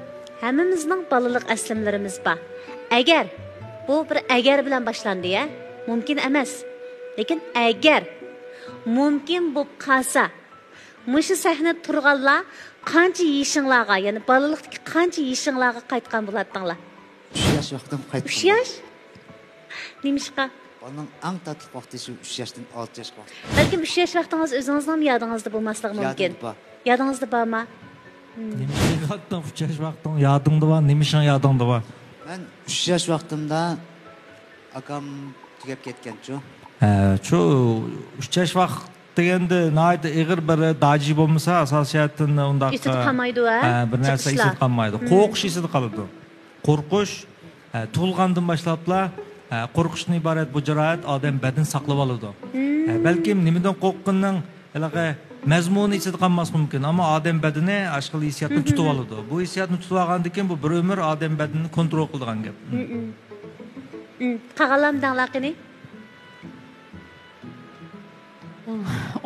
ھەممىمىزنىڭ بالىلىق ئەسلىمىلىرىمىز بار. ئەگەر، بۇ بىر ئەگەر بىلەن باشلاندى، يە. مۇمكىن ئەمەس. لېكىن ئەگەر مۇمكىن بولۇپ قالسا، مۇشۇ سەھنىدە تۇرغانلار قانچە يېشىڭلارغا، يەنى بالىلىقتىكى قانچە يېشىڭلارغا قايتقان بولاتتىڭلار؟ ئۈچ ياش ۋاقتىم قايتتىم. ئۈچ ياش؟ نېمىشقا؟ بالىنىڭ ئەڭ تاتلىق ۋاقتى شۇ ئۈچ ياشتىن ئالتە ياشقا ۋاقىت. بەلكىم ئۈچ ياش ۋاقتىڭىز ئۆزىڭىزنىڭمۇ يادىڭىزدا بولماسلىقى مۇمكىن. يادىمدا بار. يادىڭىزدا بارمۇ؟ نېمە قىلىۋاتتىڭ؟ ئۈچ ياش ۋاقتىڭ يادىڭدا بار، نېمىشىڭ يادىڭدا بار؟ مەن ئۈچ ياش ۋاقتىمدا ئاكام تۈگەپ كەتكەنچۇ. ھە، شۇ ئۈچ ياش ۋاقىت دېگەندە ناھايىتى ئېغىر بىر داجى بولمىسا، ئاساسىي جەھەتتىن ئۇنداق، ئېسىدە قالمايدۇ، ھە؟ ھە، بىر نەرسە ئېسىدە قالمايدۇ. قورقۇش ئېسىدە قالىدۇ. قورقۇش، ھە، تۇغۇلغاندىن باشلاپلا، ھە، قورقۇشتىن ئىبارەت بۇ جاراھەت ئادەم بەدىنى ساقلىۋالىدۇ. ھە، بەلكىم نېمىدىن قورققىنىنىڭ ھېلىقى مەزمۇنى ئېسىدە قالماسلىقى مۇمكىن، ئەمما ئادەم بەدىنى ئاشۇ خىل ھېسسىياتنى تۇتۇۋالىدۇ. بۇ ھېسسىياتنى تۇتۇۋالغاندىن كېيىن بۇ بىر ئۆمۈر ئادەم بەدىنىنى كونترول قىلىدىغان گەپ. قالغانلارنى دەڭلار قېنى.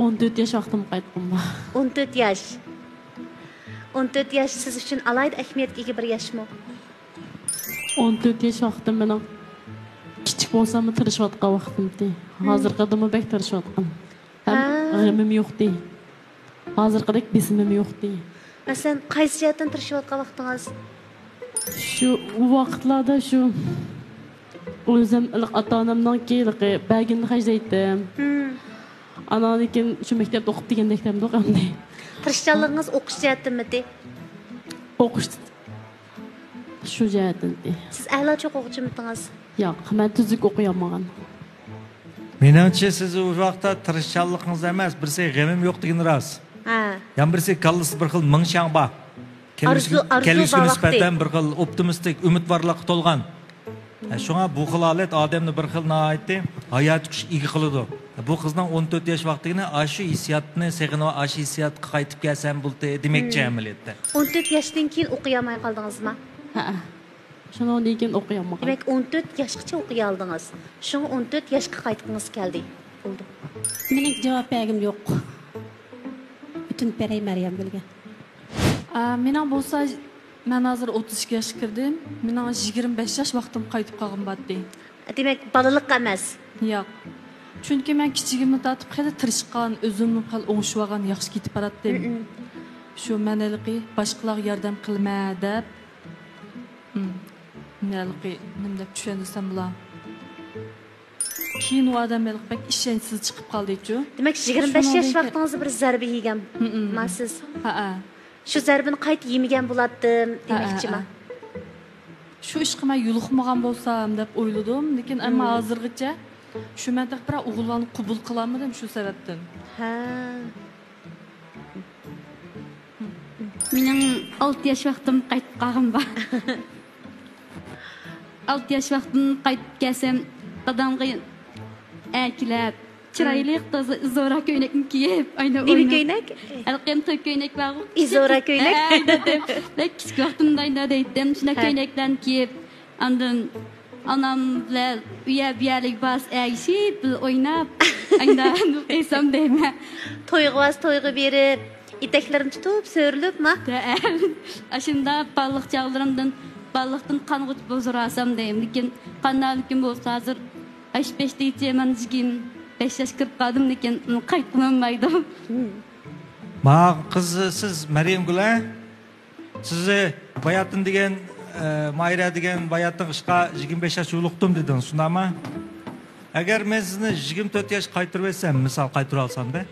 ئون تۆت ياش ۋاقتىم قايتقىنىم بار. ئون تۆت ياش. ئون تۆت ياش سىز ئۈچۈن ئالاھىدە ئەھمىيەتكە ئىگە بىر ياشمۇ؟ ئون تۆت ياش ۋاقتىم مېنىڭ كىچىك بولساممۇ تىرىشىۋاتقان ۋاقتىم ئىدى. ھازىرقىدىنمۇ بەك تىرىشىۋاتقان. ھەم غېمىم يوقتى. ھازىرقىدەك بېسىمىم يوقتى. مەسىلەن، قايسى جەھەتتىن تىرىشىۋاتقان ۋاقتىڭىز؟ شۇ، ئۇ ۋاقىتلاردا شۇ ئۆزۈم ئىللىق ئاتا-ئانامنىڭكى ھېلىقى بەرگىنىنى خەجلەيتتىم. ئاناندىن كېيىن شۇ مەكتەپتە ئوقۇپ دېگەندەك دەمدۇق ئەمدى. تىرىشچانلىقىڭىز ئوقۇش جەھەتتىنمىدى؟ ئوقۇش شۇ جەھەتتىن. سىز ئەلا چوقۇ ئوقۇغۇچىمىدىڭىز؟ ياق، مەن تۈزۈك ئوقۇيالمىغان. مېنىڭچە، سىز ئۇ ۋاقىتتا تىرىشچانلىقىڭىز ئەمەس، بىرسى غېمىم يوق دېگىنى راست. ھە. يەنە بىرسى كاللىسىدا بىر خىل مىڭشياڭ بار. كەلگۈسىگە، ئارزۇ، ئارزۇ كەلگۈسىگە بار نىسبەتەن ۋاقتى. بىر خىل ئوپتىمىستىك، ئۈمىد بارلىققا تولغان. ھە، شۇڭا بۇ خىل ھالەت ئادەمنى بىر خىل ناھايىتى ھاياتىي كۈچ ئىگە قىلىدۇ. بۇ قىزنىڭ ئون تۆت ياش ۋاقتىدىكىنى ئاشۇ ھېسسىياتنى سېغىنىپ، ئاشۇ ھېسسىياتقا قايتىپ كەلسەم بولدى دېمەكچى ئەمەلىيەتتە. ئون تۆت ياشتىن كېيىن ئوقۇيالماي قالدىڭىزمۇ؟ ھەئە. شۇنىڭدىن كېيىن ئوقۇيالمىغان. دېمەك، ئون تۆت ياشقىچە ئوقۇيالدىڭىز. شۇڭا ئون تۆت ياشقا قايتقىڭىز كەلدى. بولدى. مېنىڭ جاۋاب بەرگۈم يوق. ئۆتۈنۈپ بېرەي مەريەمگۈلگە. ئا، مېنىڭ بولسا، مەن ھازىر ئوتتۇز ئىككى ياشقا كىردىم. مېنىڭ يىگىرمە بەش ياش ۋاقتىم قايتىپ قالغان بارتى. دېمەك، بالىلىق ئەمەس. ياق. چۈنكى مەن كىچىكىمدىن تارتىپ خېلى تىرىشقان، ئۆزۈمنى خېلى ئوڭشىۋالغان، ياخشى كېتىپ باراتتىم. مم. شۇ مەن ھېلىقى باشقىلارغا ياردەم قىلىمەن دەپ، مم، مەن ھېلىقى نېمە دەپ چۈشەندۈرسەم بولا؟ كېيىن ئۇ ئادەم ھېلىقى بەك ئىشەنچسىز چىقىپ قالدىچۇ. دېمەك، يىگىرمە بەش ياش ۋاقتىڭىزدا بىر زەربە يېگەن، مم، ما سىز؟ ھەئە. شۇ زەربىنى قايتا يېمىگەن بولاتتىم دېمەكچىما؟ ھەئە. شۇ ئىشقا مەن يولۇقمىغان بولسام دەپ ئويلىدىم، لېكىن ئەمما ھازىرغىچە شۇ مەن تېخى بىرەر ئوغۇللارنى قوبۇل قىلالمىدىم شۇ سەۋەبتىن. ھە. مېنىڭ ئالتە ياش ۋاقتىم قايتىپ قالغان بار. ئالتە ياش ۋاقتىم قايتىپ كەلسەم، دادامغا ئەكىلەپ، چىرايلىق تازا ئىزورا كۆينەكنى كىيىپ، ئاينا نېمە ئويناپ. كۆينەك؟ ھېلىقى توي كۆينەك بارغۇ. ئىزورا كۆينەك؟ ھە، ئاينا دەيتتىم. مەن كىچىك ۋاقتىمدا ئاينا دەيتتىم. شۇنداق ھە. كۆينەكلەرنى كىيىپ، ئاندىن ئانام بىلەن ئۇ يەر بۇ يەرلىك بارسا ئەگىشىپ، بىللە ئويناپ، ئاينا قىلسام دەيمەن. تويغا بارسا تويغا بېرىپ، ئېتەكلىرىنى تۇتۇپ، سۆرىلىپ، ما؟ ھە. ئاشۇنداق بالىلىق چاغلىرىمدىن، بالىلىقتىن قانغۇچە بۇزۇراسام دەيمەن. لېكىن قانداقلىكىم بولسا ھازىر ئاشۇ بەشتىگىچە مانا يىگىرمە بەش ياشقا كىرىپ قالدىم، لېكىن قايتقىلى بولمايدۇ. ما قىز، سىز مەريەمگۈل، ھە؟ سىزنى باياتىن دېگەن، ئە، ماھىرە دېگەن باياتىن ئىشقا يىگىرمە بەش ياش يولۇقتۇم دېدىڭىز، شۇنداقمۇ؟ ئەگەر مەن سىزنى يىگىرمە تۆت ياشقا قايتۇرۇۋەتسەم، مىسال قايتۇرۇۋالسامدە،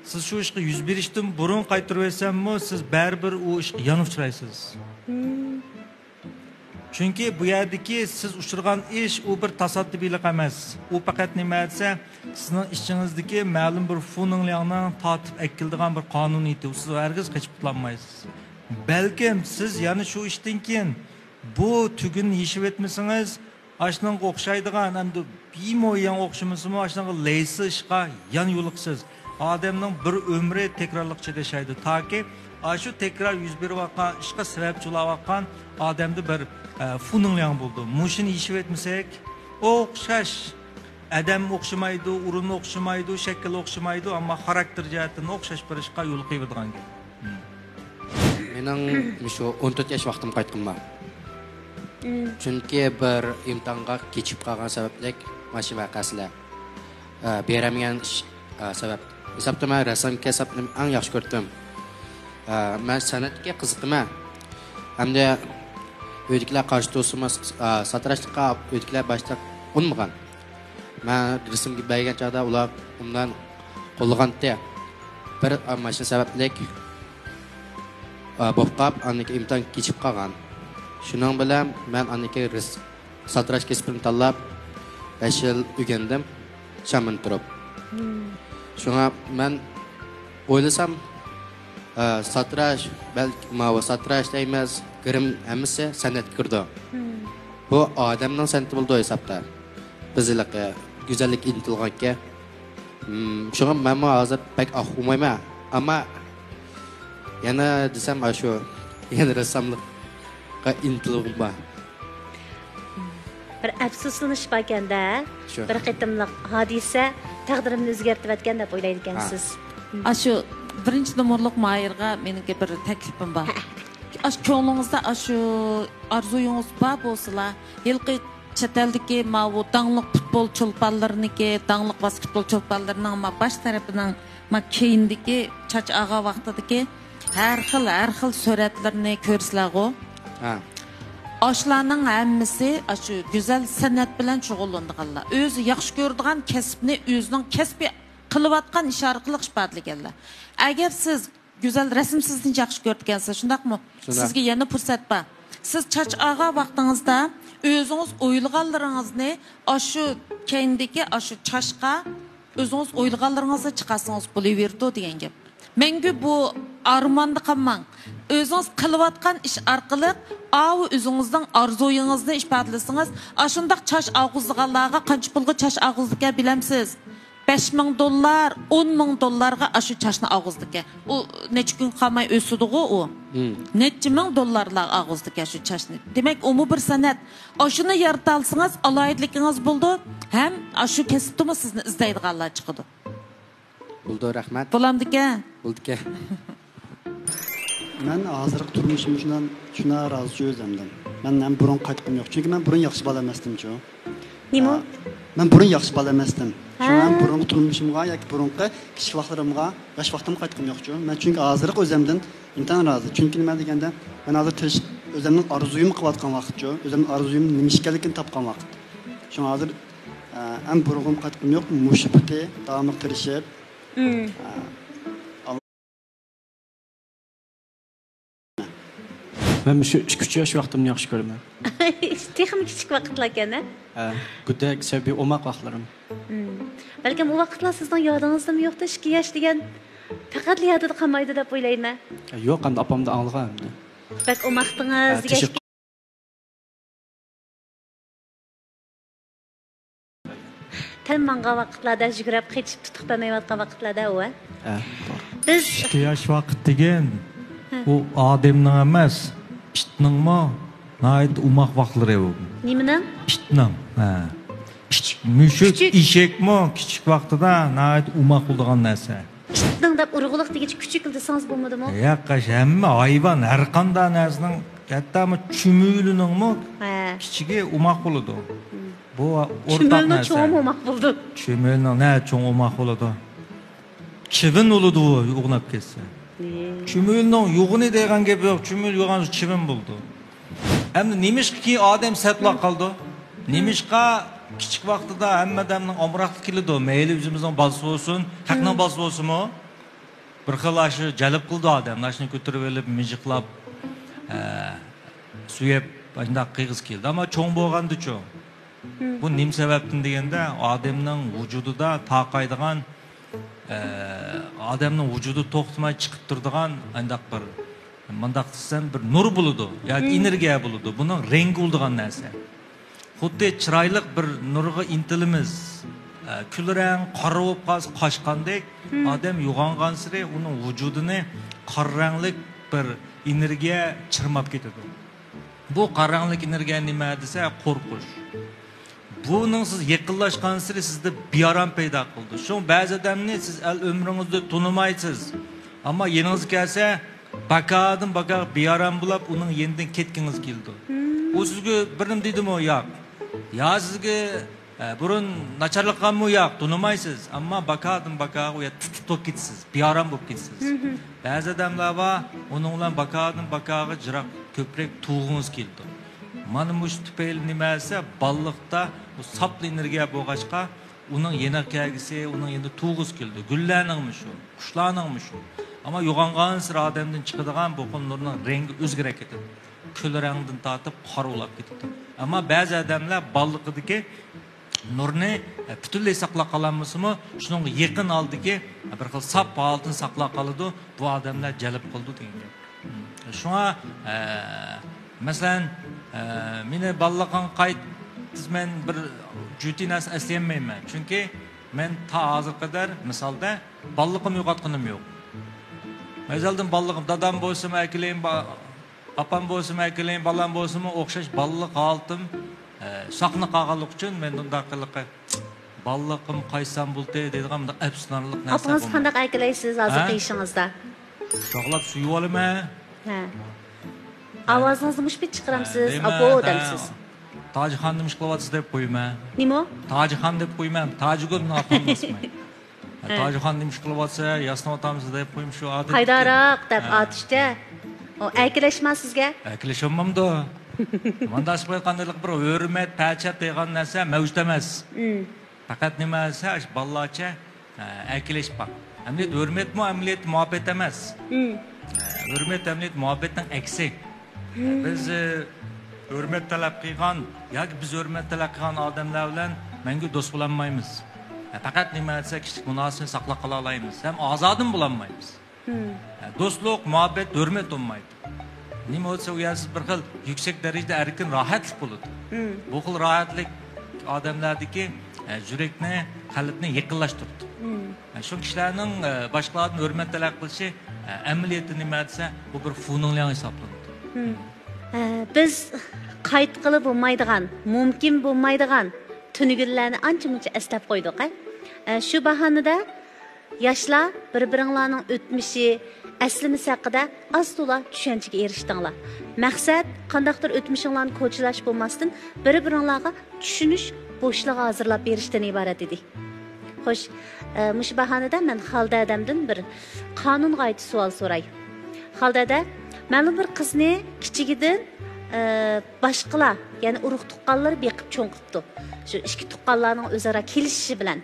سىز شۇ ئىشقا يۈز بېرىشتىن بۇرۇن قايتۇرۇۋەتسەممۇ، سىز بەرىبىر ئۇ ئىشقا يەنە ئۇچرايسىز. چۈنكى بۇ يەردىكى سىز ئۇچرىغان ئىش، ئۇ بىر تاسادىپىيلىق ئەمەس. ئۇ پەقەت نېمە دېسە، سىزنىڭ ئىچىڭىزدىكى مەلۇم بىر فۇنىڭلياڭنىڭ تارتىپ ئەكېلىدىغان بىر قانۇنىيىتى. سىز ھەرگىز قېچىپ قۇتۇلالمايسىز. بەلكىم سىز يەنە شۇ ئىشتىن كېيىن بۇ تۈگۈننى يېشىۋەتمىسىڭىز، ئاشۇنىڭغا ئوخشايدىغان، ئەمدى بىمۇ يېڭى ئوخشىمىسىمۇ، ئاشۇنىڭغا لەيسى ئىشقا يەنە يولۇقىسىز. ئادەمنىڭ بىر ئۆمرى تەكرارلىقچە ياشايدۇ، تاكى ئاشۇ تەكرار يۈز بېرىۋاتقان ئىشقا سەۋەبچى بولۇۋاتقان ئادەمدە بىر، ئە، فۇنىڭلياڭ بولىدۇ. مۇشۇنى يېشىۋەتمىسەك، ئوخشاش ئادەم ئوخشىمايدۇ، ئورۇن ئوخشىمايدۇ، شەكىل ئوخشىمايدۇ، ئەمما خاراكتېر جەھەتتىن ئوخشاش بىر ئىشقا يولۇقۇۋېتىدىغان گەپ. مېنىڭ مۇشۇ ئون تۆت ياش ۋاقتىم قايتقىنىما. چۈنكى بىر ئىمتىھانغا كېچىكىپ قالغان سەۋەبلىك مانا شۇ ۋەقەسىلەر. ئە، بېرەلمىگەن ئىش، ئە، سەۋەب. ھېسابتا مەن رەسساملىق كەسىپنى ئەڭ ياخشى كۆرىتتىم. ئە، مەن سەنئەتكە قىزىقىمەن. ھەمدە ئۆيدىكىلەر قارشى تۇرسىمۇ، ئە، ساتىراشلىققا ئۆيدىكىلەر باشتا ئۇنىمىغان. مەن رەسىمگە بەرگەن چاغدا ئۇلار ئوبدان قوللىغانتى. بىر، ئە، ماشىنا سەۋەبلىك، ئە، بولۇپ قاپ، ئاندىن كېيىن ئىمتىھان كېچىكىپ قالغان. شۇنىڭ بىلەن مەن ئاندىن كېيىن رەس-، ساتىراش كەسپىنى تاللاپ، بەش يىل ئۆگەندىم، شامىنى تۇرۇپ. شۇڭا مەن ئويلىسام، ئە، ساتىراش، بەلكى ماۋۇ ساتىراش دەيمىز، گىرىم ھەممىسى سەنئەتكە كىرىدۇ. بۇ ئادەمنىڭ سەنئىتى بولىدۇ ھېسابتا. بىز ھېلىقى گۈزەللىككە ئىنتىلغانكەن. مم، شۇڭا مەنمۇ ھازىر بەك ئاق بولمايمەن. ئەمما يەنە دېسەم، ئاشۇ يەنە رەسساملىققا ئىنتىلغۇم بار. بىر ئەپسۇسلىنىش باركەن-دە، شۇ. بىر قېتىملىق ھادىسە تەقدىرىمنى ئۆزگەرتىۋەتكەن دەپ ئويلايدىكەنسىز. ئاشۇ بىرىنچى نومۇرلۇق ماھىرغا مېنىڭكى بىر تەكلىپىم بار. ئاشۇ كۆڭلىڭىزدە ئاشۇ ئارزۇيىڭىز بار بولسىلا، ھېلىقى چەت ئەلدىكى ماۋۇ داڭلىق پۇتبول چولپانلىرىنىڭكى، داڭلىق ۋاسكېتبول چولپانلىرىنىڭ ما باش تەرىپىنىڭ ما كەينىدىكى چاچ ئالغان ۋاقتىدىكى ھەر خىل، ھەر خىل سۈرەتلىرىنى كۆرىسىلەرغۇ؟ ھە. ئاشۇلارنىڭ ھەممىسى ئاشۇ گۈزەل سەنئەت بىلەن شۇغۇللىنىدىغانلار. ئۆزى ياخشى كۆرىدىغان كەسىپنى ئۆزىنىڭ كەسپى قىلىۋاتقان ئىشى ئارقىلىق ئىپادىلىگەنلەر. ئەگەر سىز گۈزەل رەسىم سىزنى ياخشى كۆرىدىكەنسىز، شۇنداقمۇ؟ شۇنداق. سىزگە يەنە پۇرسەت بار. سىز چاچ ئالغان ۋاقتىڭىزدا ئۆزىڭىز ئويلىغانلىرىڭىزنى ئاشۇ كەينىدىكى ئاشۇ چاچقا ئۆزىڭىز ئويلىغانلىرىڭىزنى چىقارسىڭىز بولۇۋېرىدۇ دېگەن گەپ. مەڭگۈ بۇ ئارماندا قالماڭ. ئۆزىڭىز قىلىۋاتقان ئىش ئارقىلىق ئاۋۇ ئۆزىڭىزنىڭ ئارزۇيىڭىزنى ئىپادىلىسىڭىز، ئاشۇنداق چاچ ئاغۇزلىغانلارغا قانچە پۇلغا چاچ ئاغۇزلىدىكەن بىلەمسىز؟ بەش مىڭ دوللار، ئون مىڭ دوللارغا ئاشۇ چاچنى ئاغۇزلىدىكەن. ئۇ نەچچە كۈن قالماي ئۆسىدىغۇ ئۇ. مم. نەچچە مىڭ دوللارلارغا ئاغۇزلىدىكەن شۇ چاچنى. دېمەك، ئۇمۇ بىر سەنئەت. ئاشۇنى يارىتالىسىڭىز، ئالاھىدىلىكىڭىز بولىدۇ، ھەم ئاشۇ كەسىپتىمۇ سىزنى ئىزدەيدىغانلار چىقىدۇ. بولدى، رەھمەت. بولامدىكەن؟ بولدىكەن. مەن ھازىرقى تۇرمۇشۇم شۇنداق، شۇنداق رازىچۇ ئۆزۈمدىن. مەن ھەم بۇرۇن قايتقۇم يوق. چۈنكى مەن بۇرۇن ياخشى بالا ئەمەستىمچۇ. نېمە؟ ھە، مەن بۇرۇن ياخشى بالا ئەمەستىم. شۇڭا ھە. مەن بۇرۇنقى تۇرمۇشۇمغا ياكى بۇرۇنقى كىچىك ۋاقىتلىرىمغا، ياش ۋاقتىمغا قايتقۇم يوقچۇ. مەن چۈنكى ھازىرقى ئۆزۈمدىن ئىنتايىن رازى. چۈنكى نېمە دېگەندە، مەن ھازىر تىرىشىپ، ئۆزۈمنىڭ ئارزۇيۇمنى قىلىۋاتقان ۋاقىتچۇ. ئۆزۈمنىڭ ئارزۇيۇم نېمە ئىكەنلىكىنى تاپقان ۋاقىت. شۇڭا ھازىر، ئە، ھەم بۇرۇنقىغا قايتقۇم يوق، مۇشۇ پۇتى داۋاملىق تىرىشىپ، ئە، مەن مۇشۇ ئىككى، ئۈچ ياش ۋاقتىمنى ياخشى كۆرىمەن. تېخىمۇ كىچىك ۋاقىتلاركەن، ھە؟ ھە، گۈدەك، سەبىي، ئوماق ۋاقىتلىرىم. مم. بەلكىم ئۇ ۋاقىتلار سىزنىڭ يادىڭىزدىمۇ يوقتۇ، ئىككى ياش دېگەن پەقەتلا يادىدا قالمايدۇ دەپ ئويلايمەن. يوق، ئەمدى ئاپامدا ئاڭلىغان ئەمدى. بەك ئوماقتىڭىز ھە، دېگەچكە. تەن ماڭغان ۋاقىتلاردا، يۈگرەپ قېچىپ تۇتۇق بەرمەيۋاتقان ۋاقىتلاردا ئۇ، ھە؟ ھە، توغرا. بىز ئىككى ياش ۋاقىت دېگەن، ھە. ئۇ ئادەمنىڭ ئەمەس، ئىتنىڭمۇ ناھايىتى ئوماق ۋاقىتلىرى ئۇ. نېمىنىڭ؟ ئىتنىڭ، ھە. ئىت، مۈشۈك، كۈچۈك. ئېشەكمۇ كىچىك ۋاقتىدا ناھايىتى ئوماق بولىدىغان نەرسە. ئىتنىڭ دەپ ئۇرغۇلۇق دېگۈچە كۈچۈكلا دېسىڭىز بولمىدىمۇ؟ ياق، ھەممە ھايۋان، ھەر قانداق نەرسىنىڭ، ھەتتا چۈمۈلىنىڭمۇ ھە. كىچىكى ئوماق بولىدۇ. مم. بۇ ئورتاق چۈمۈلىنىڭ نەرسە. چوڭىمۇ ئوماق بولىدۇ. چۈمۈلىنىڭ نە چوڭ ئوماق بولىدۇ؟ چىۋىن بولىدۇ ئۇ ئۇغناپ كەتسە. ئى. چۈمۈلىنىڭ يوغىنى دېگەن گەپ يوق، چۈمۈل يوغان چىۋىن بولىدۇ. ئەمدى نېمىشقا كېيىن ئادەم سەتلا قالىدۇ؟ نېمىشقا كىچىك ۋاقتىدا ھەممە ئادەمنىڭ ئامراقلىقى كېلىدۇ؟ مەيلى ئۆزىمىزنىڭ بالىسى بولسۇن، خەقنىڭ بالىسى بولسىمۇ، بىر خىل ئاشۇ جەلپ قىلىدۇ ئادەمنى. ئاشۇنى كۆتۈرۈۋېلىپ، مىجىقلاپ، ئە، سۆيۈپ، ئاشۇنداق قىلغۇسى كېلىدۇ. ئەمما چوڭ بولغاندىچۇ؟ بۇ نېمە سەۋەبتىن دېگەندە، ئادەمنىڭ ۋۇجۇدىدا تارقايدىغان، ئە، ئادەمنىڭ ۋۇجۇدى توختىماي چىقىپ تۇرىدىغان ئانداق بىر، مۇنداق دېسەم، بىر نۇر بولىدۇ ياكى ئېنېرگىيە بولىدۇ. بۇنىڭ رەڭگى بولىدىغان نەرسە. خۇددى چىرايلىق بىر نۇرغا ئىنتىلىمىز. ئە، كۈل رەڭ قارا بولۇپ قالسا قاچقاندەك، ئادەم يوغانغانسېرى ئۇنىڭ ۋۇجۇدىنى قارا رەڭلىك بىر ئېنېرگىيە چىرماپ كېتىدۇ. بۇ قارا رەڭلىك ئېنېرگىيە نېمە دېسە، قورقۇش. بۇنىڭ سىز يېقىنلاشقانسېرى سىزدە بىئارام پەيدا قىلىدۇ. شۇڭا بەزى ئادەمنى سىز ئەل ئۆمرىڭىزدە تونۇمايسىز. ئەمما يېنىڭىزغا كەلسە، باكادىن باكاغا بىئارام بولۇپ، ئۇنىڭ يېنىدىن كەتكىڭىز كېلىدۇ. ئۇ سىزگە بىر نېمە دېدىمۇ؟ ياق. يا سىزگە، ئە، بۇرۇن ناچارلىق قىلغانمۇ؟ ياق، تونۇمايسىز. ئەمما باكادىن باكاغا ئۇ يەردە تۇتۇپ كېتىسىز، بىئارام بولۇپ كېتىسىز. بەزى ئادەملەر بار، ئۇنىڭ بىلەن باكادىن باكاغا جىراق كۆپرەك تۇغغۇڭىز كېلىدۇ. مانا مۇشۇ تۈپەيلى نېمە دېسە، بالىلىقتا بۇ ساپلا ئېنېرگىيە بولغاچقا، ئۇنىڭ يېنىغا كەلگۈسى، ئۇنىڭ يېنىدا تۇغغۇسى كېلىدۇ. گۈللەرنىڭمۇ شۇ، قۇشلارنىڭمۇ شۇ. ئەمما يوغانغانسېرى ئادەمدىن چىقىدىغان بۇ خىل نۇرنىڭ رەڭگى ئۆزگىرىپ كېتىدۇ. كۈل رەڭدىن تارتىپ قارا بولاپ كېتىدۇ. ئەمما بەزى ئادەملەر بالىلىقىدىكى نۇرنى، ئە، پۈتۈنلەي ساقلاپ قالالمىسىمۇ، شۇنىڭغا يېقىن ھالدىكى بىر خىل ساپ ھالىتىنى ساقلاپ قالىدۇ. بۇ ئادەملەر جەلپ قىلىدۇ دېگەن گەپ. شۇڭا، ئە، مەسىلەن، ئە، مېنى بالىلىقىڭغا قايت دېسە، مەن بىر جۈتى نەرسىنى ئەسلىيەلمەيمەن. چۈنكى مەن تا ھازىرغا قەدەر، مىسالدا، بالىلىقىمنى يوقاتقىنىم يوق. ئەزەلدىن بالىلىقىم، دادام بولسىمۇ ئەكېلەيمۇ، با-، ئاپام بولسىمۇ ئەكېلەيمۇ، بالام بولسىمۇ ئوخشاش بالىلىق ھالىتىم، ئە، ساقلىنىپ قالغانلىقى ئۈچۈن مەن بۇنداق قىلىقى، بالىلىقىم قايتسام بولدى دەيدىغان مۇنداق ئەپسۇنارلىق نەرسە. ئاپىڭىزنى قانداق ئەكېلەيسىز ھازىرقى ھە؟ ئىشىڭىزدا؟ قۇچاقلاپ سۆيۈۋالىمەن. ھە. ئاۋازىڭىزنى مۇشۇ پېت چىقىرامسىز؟ ھە، دەيمەن، ئابو ھە. دەمسىز؟ تاجىخان نېمە ئىش قىلىۋاتىسىز دەپ قويىمەن. نېمە؟ تاجىخان دەپ قويىمەن. تاجىگۈل مېنىڭ ئاپام ئەمەسمۇ. ھە. تاجىخان نېمە ئىش قىلىۋاتىسە، ياسىنىۋاتامسىز دەپ قويۇم شۇ ئادەت. قايداراق دەپ ھە. ئاتىشچە. ئۇ ئەركىلەشمە سىزگە؟ ئەركىلىشەلمەمدۇ؟ مانداق قىلىۋاتقان بىر ھۆرمەت، پەرچەت دەيدىغان نەرسە مەۋجۇت ئەمەس. ئۇم. پەقەت نېمە دېسە، ئاشۇ بالىلارچە، ئە، ئەركىلەشىپ باق. ئەمەلىيەت ھۆرمەتمۇ ئەمەلىيەت مۇھەببەت ئەمەس. ئۇم. ئە، ھۆرمەت ئەمەلىيەت مۇھەببەتنىڭ ئەكسى. ئۇم. بىز، ئە، ھۆرمەت تەلەپ قىلغان ياكى بىز ھۆرمەت تەلەپ قىلغان ئادەملەر بىلەن مەڭگۈ دوست بولالمايمىز. ئە، پەقەت نېمە دېسە، كىشىلىك مۇناسىۋەتنى ساقلاپ قالالايمىز ھەم ئازادىمۇ بولالمايمىز. ئە، دوستلۇق، مۇھەببەت، ھۆرمەت بولمايدۇ. نېمە بولسا، ئۇ يەردە سىز بىر خىل يۈكسەك دەرىجىدە ئەركىن، راھەتلىق بولىدۇ. مم. بۇ خىل راھەتلىك ئادەملەردىكى، ئە، يۈرەكنى، قەلبنى يېقىنلاشتۇرىدۇ. مم. ئە، شۇ كىشىلەرنىڭ، ئە، باشقىلاردىن ھۆرمەت تەلەپ قىلىشى، ئە، ئەمەلىيەتتە نېمە دېسە، بۇ بىر فۇنىڭلياڭ ھېسابلىنىدۇ. مم. ئە، بىز قايتقىلى بولمايدىغان، مۇمكىن بولمايدىغان تۈنۈگۈنلەرنى ئانچە-مۇنچە ئەسلەپ قويدۇق، ھە؟ ئە، شۇ باھانىدە ياشلار، بىر-بىرىڭلارنىڭ ئۆتمۈشى، ئەسلىمىسى ھەققىدە ئاز-تولا چۈشەنچىگە ئېرىشتىڭلار. مەقسەت، قانداقتۇر ئۆتمۈشۈڭلارنى كوچىلاش بولماستىن، بىر-بىرىڭلارغا چۈشىنىش بوشلۇقى ھازىرلاپ بېرىشتىن ئىبارەت ئىدى. خوش، ئە، مۇشۇ باھانىدە مەن خالىدە ھەدەمدىن بىر قانۇنغا ئائىت سوئال سوراي. خالىدە ھەدە، مەلۇم بىر قىزنى كىچىكىدىن، ئە، باشقىلار، يەنى ئۇرۇق-تۇغقانلىرى بېقىپ چوڭ قىپتۇ. شۇ ئىككى تۇغقانلارنىڭ ئۆزئارا كېلىشىشى بىلەن.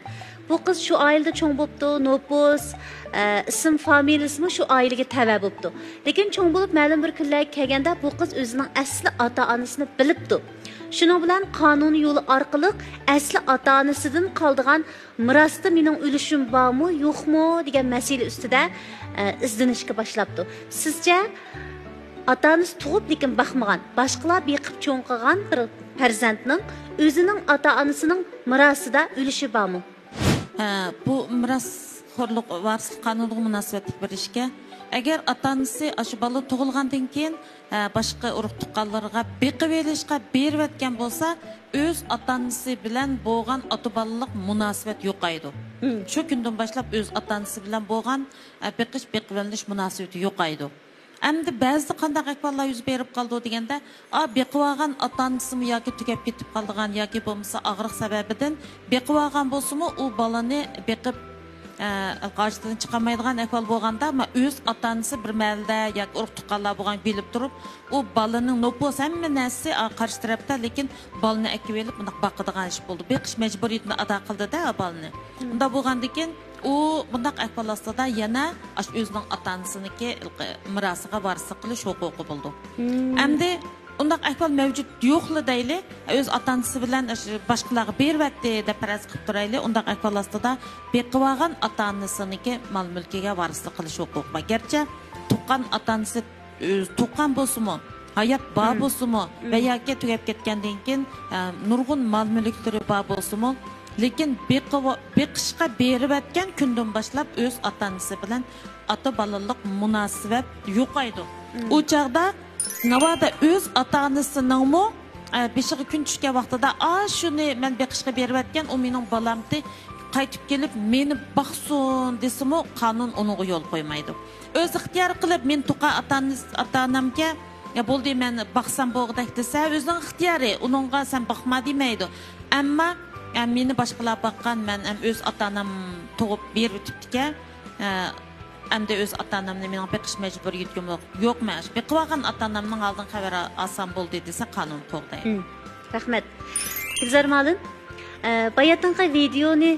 بۇ قىز شۇ ئائىلىدە چوڭ بوپتۇ، نوپۇس، ئە، ئىسىم فامىلىسىمۇ شۇ ئائىلىگە تەۋە بوپتۇ. لېكىن چوڭ بولۇپ مەلۇم بىر كۈنلەرگە كەلگەندە بۇ قىز ئۆزىنىڭ ئەسلى ئاتا-ئانىسىنى بىلىپتۇ. شۇنىڭ بىلەن قانۇن يولى ئارقىلىق ئەسلى ئاتا-ئانىسىدىن قالىدىغان مىراستا مېنىڭ ئۈلۈشۈم بارمۇ، يوقمۇ دېگەن مەسىلە ئۈستىدە، ئە، ئىزدىنىشكە باشلاپتۇ. سىزچە، ئاتا-ئانىسى تۇغۇپ، لېكىن باقمىغان، باشقىلار بېقىپ چوڭ قىلغان بىر پەرزەنتنىڭ ئۆزىنىڭ ئاتا-ئانىسىنىڭ مىراسىدا ئۈلۈشى بارمۇ؟ ھە، بۇ مىراسخورلۇق، ۋارىسلىق قانۇنىغا مۇناسىۋەتلىك بىر ئىشكەن. ئەگەر ئاتا-ئانىسى ئاشۇ بالا تۇغۇلغاندىن كېيىن، ھە، باشقا ئۇرۇق-تۇغقانلىرىغا بېقىۋېلىشقا بېرىۋەتكەن بولسا، ئۆز ئاتا-ئانىسى بىلەن بولغان ئاتا-بالىلىق مۇناسىۋەت يوقايدۇ. مم. شۇ كۈندىن باشلاپ ئۆز ئاتا-ئانىسى بىلەن بولغان، ھە، بېقىش، بېقىۋېلىنىش مۇناسىۋىتى يوقايدۇ. ئەمدى بەزىدە قانداق ئەھۋاللار يۈز بېرىپ قالىدۇ دېگەندە، ئا، بېقىۋالغان ئاتا-ئانىسىمۇ ياكى تۈگەپ كېتىپ قالىدىغان ياكى بولمىسا ئاغرىق سەۋەبىدىن بېقىۋالغان بولسىمۇ، ئۇ بالىنى بېقىپ، ئە، ھاجىتىدىن چىقالمايدىغان ئەھۋال بولغاندا، ما، ئۆز ئاتا-ئانىسى بىر مەھەلدە ياكى ئۇرۇق-تۇغقانلار بولغان بىلىپ تۇرۇپ، ئۇ بالىنىڭ نوپۇس ھەممە نەرسىسى، ئا، قارشى تەرەپتە، لېكىن بالىنى ئەكىۋېلىپ مۇنداق باقىدىغان ئىش بولدى. بېقىش مەجبۇرىيىتىنى ئادا قىلدى-دە، ئا، بالىنى. مم. ئۇنداق بولغاندىكىن، ئۇ بۇنداق ئەھۋال ئاستىدا يەنە ئاشۇ ئۆزىنىڭ ئاتا-ئانىسىنىڭكى مىراسىغا ۋارىسلىق قىلىش ھوقۇقى بولىدۇ. مم. ئەمدى ئۇنداق ئەھۋال مەۋجۇت يوقلا دەيلى، ئۆز ئاتا-ئانىسى بىلەن ئاشۇ باشقىلارغا بېرىۋەتتى دەپ پەرەز قىلىپ تۇرايلى. ئۇنداق ئەھۋال ئاستىدا بېقىۋالغان ئاتا-ئانىسىنىڭكى مال-مۈلكىگە ۋارىسلىق قىلىش ھوقۇقى بار. گەرچە تۇغقان ئاتا-ئانىسى ئۆز تۇغقان بولسىمۇ، ھايات بار مم. بولسىمۇ ۋە مم. ياكى تۈگەپ كەتكەندىن كېيىن، ئە، نۇرغۇن مال-مۈلۈكلىرى بار بولسىمۇ، لېكىن بېقىۋ-، بېقىشقا بېرىۋەتكەن كۈندىن باشلاپ ئۆز ئاتا-ئانىسى بىلەن ئاتا-بالىلىق مۇناسىۋەت يوقايدۇ. مم. ئۇ چاغدا ناۋادا ئۆز ئاتا-ئانىسىنىڭمۇ، ئە، بېشىغا كۈن چۈشكەن ۋاقتىدا، «ئا، شۇنى مەن بېقىشقا بېرىۋەتكەن، ئۇ مېنىڭ بالامتى، قايتىپ كېلىپ مېنى باقسۇن» دېسىمۇ، قانۇن ئۇنىڭغا يول قويمايدۇ. ئۆزى ئىختىيار قىلىپ، مېنى تۇغقان ئاتا-ئانىس-، ئاتا-ئانامكەن، «يا، بولدى، مەن باقسام بولغۇدەك» دېسە، ئۆزىنىڭ ئىختىيارى، ئۇنىڭغا «سەن باقما» دېمەيدۇ. ئەمما، ئە، مېنى باشقىلار باققان، مەن ھەم ئۆز ئاتا-ئانام تۇغۇپ بېرىۋېتىپتىكەن، ئە، ئەمدى ئۆز ئاتا-ئانامنى مېنىڭ بېقىش مەجبۇرىيىتىم يوق، يوق، مەن بېقىۋالغان ئاتا-ئانامنىڭ ھالىدىن خەۋەر ئالسام بولدى دېسە، قانۇن قوغدايدۇ. مم. رەھمەت. گۈلزار مۇئەللىم، ئە، باياتىنقى ۋىدېئونى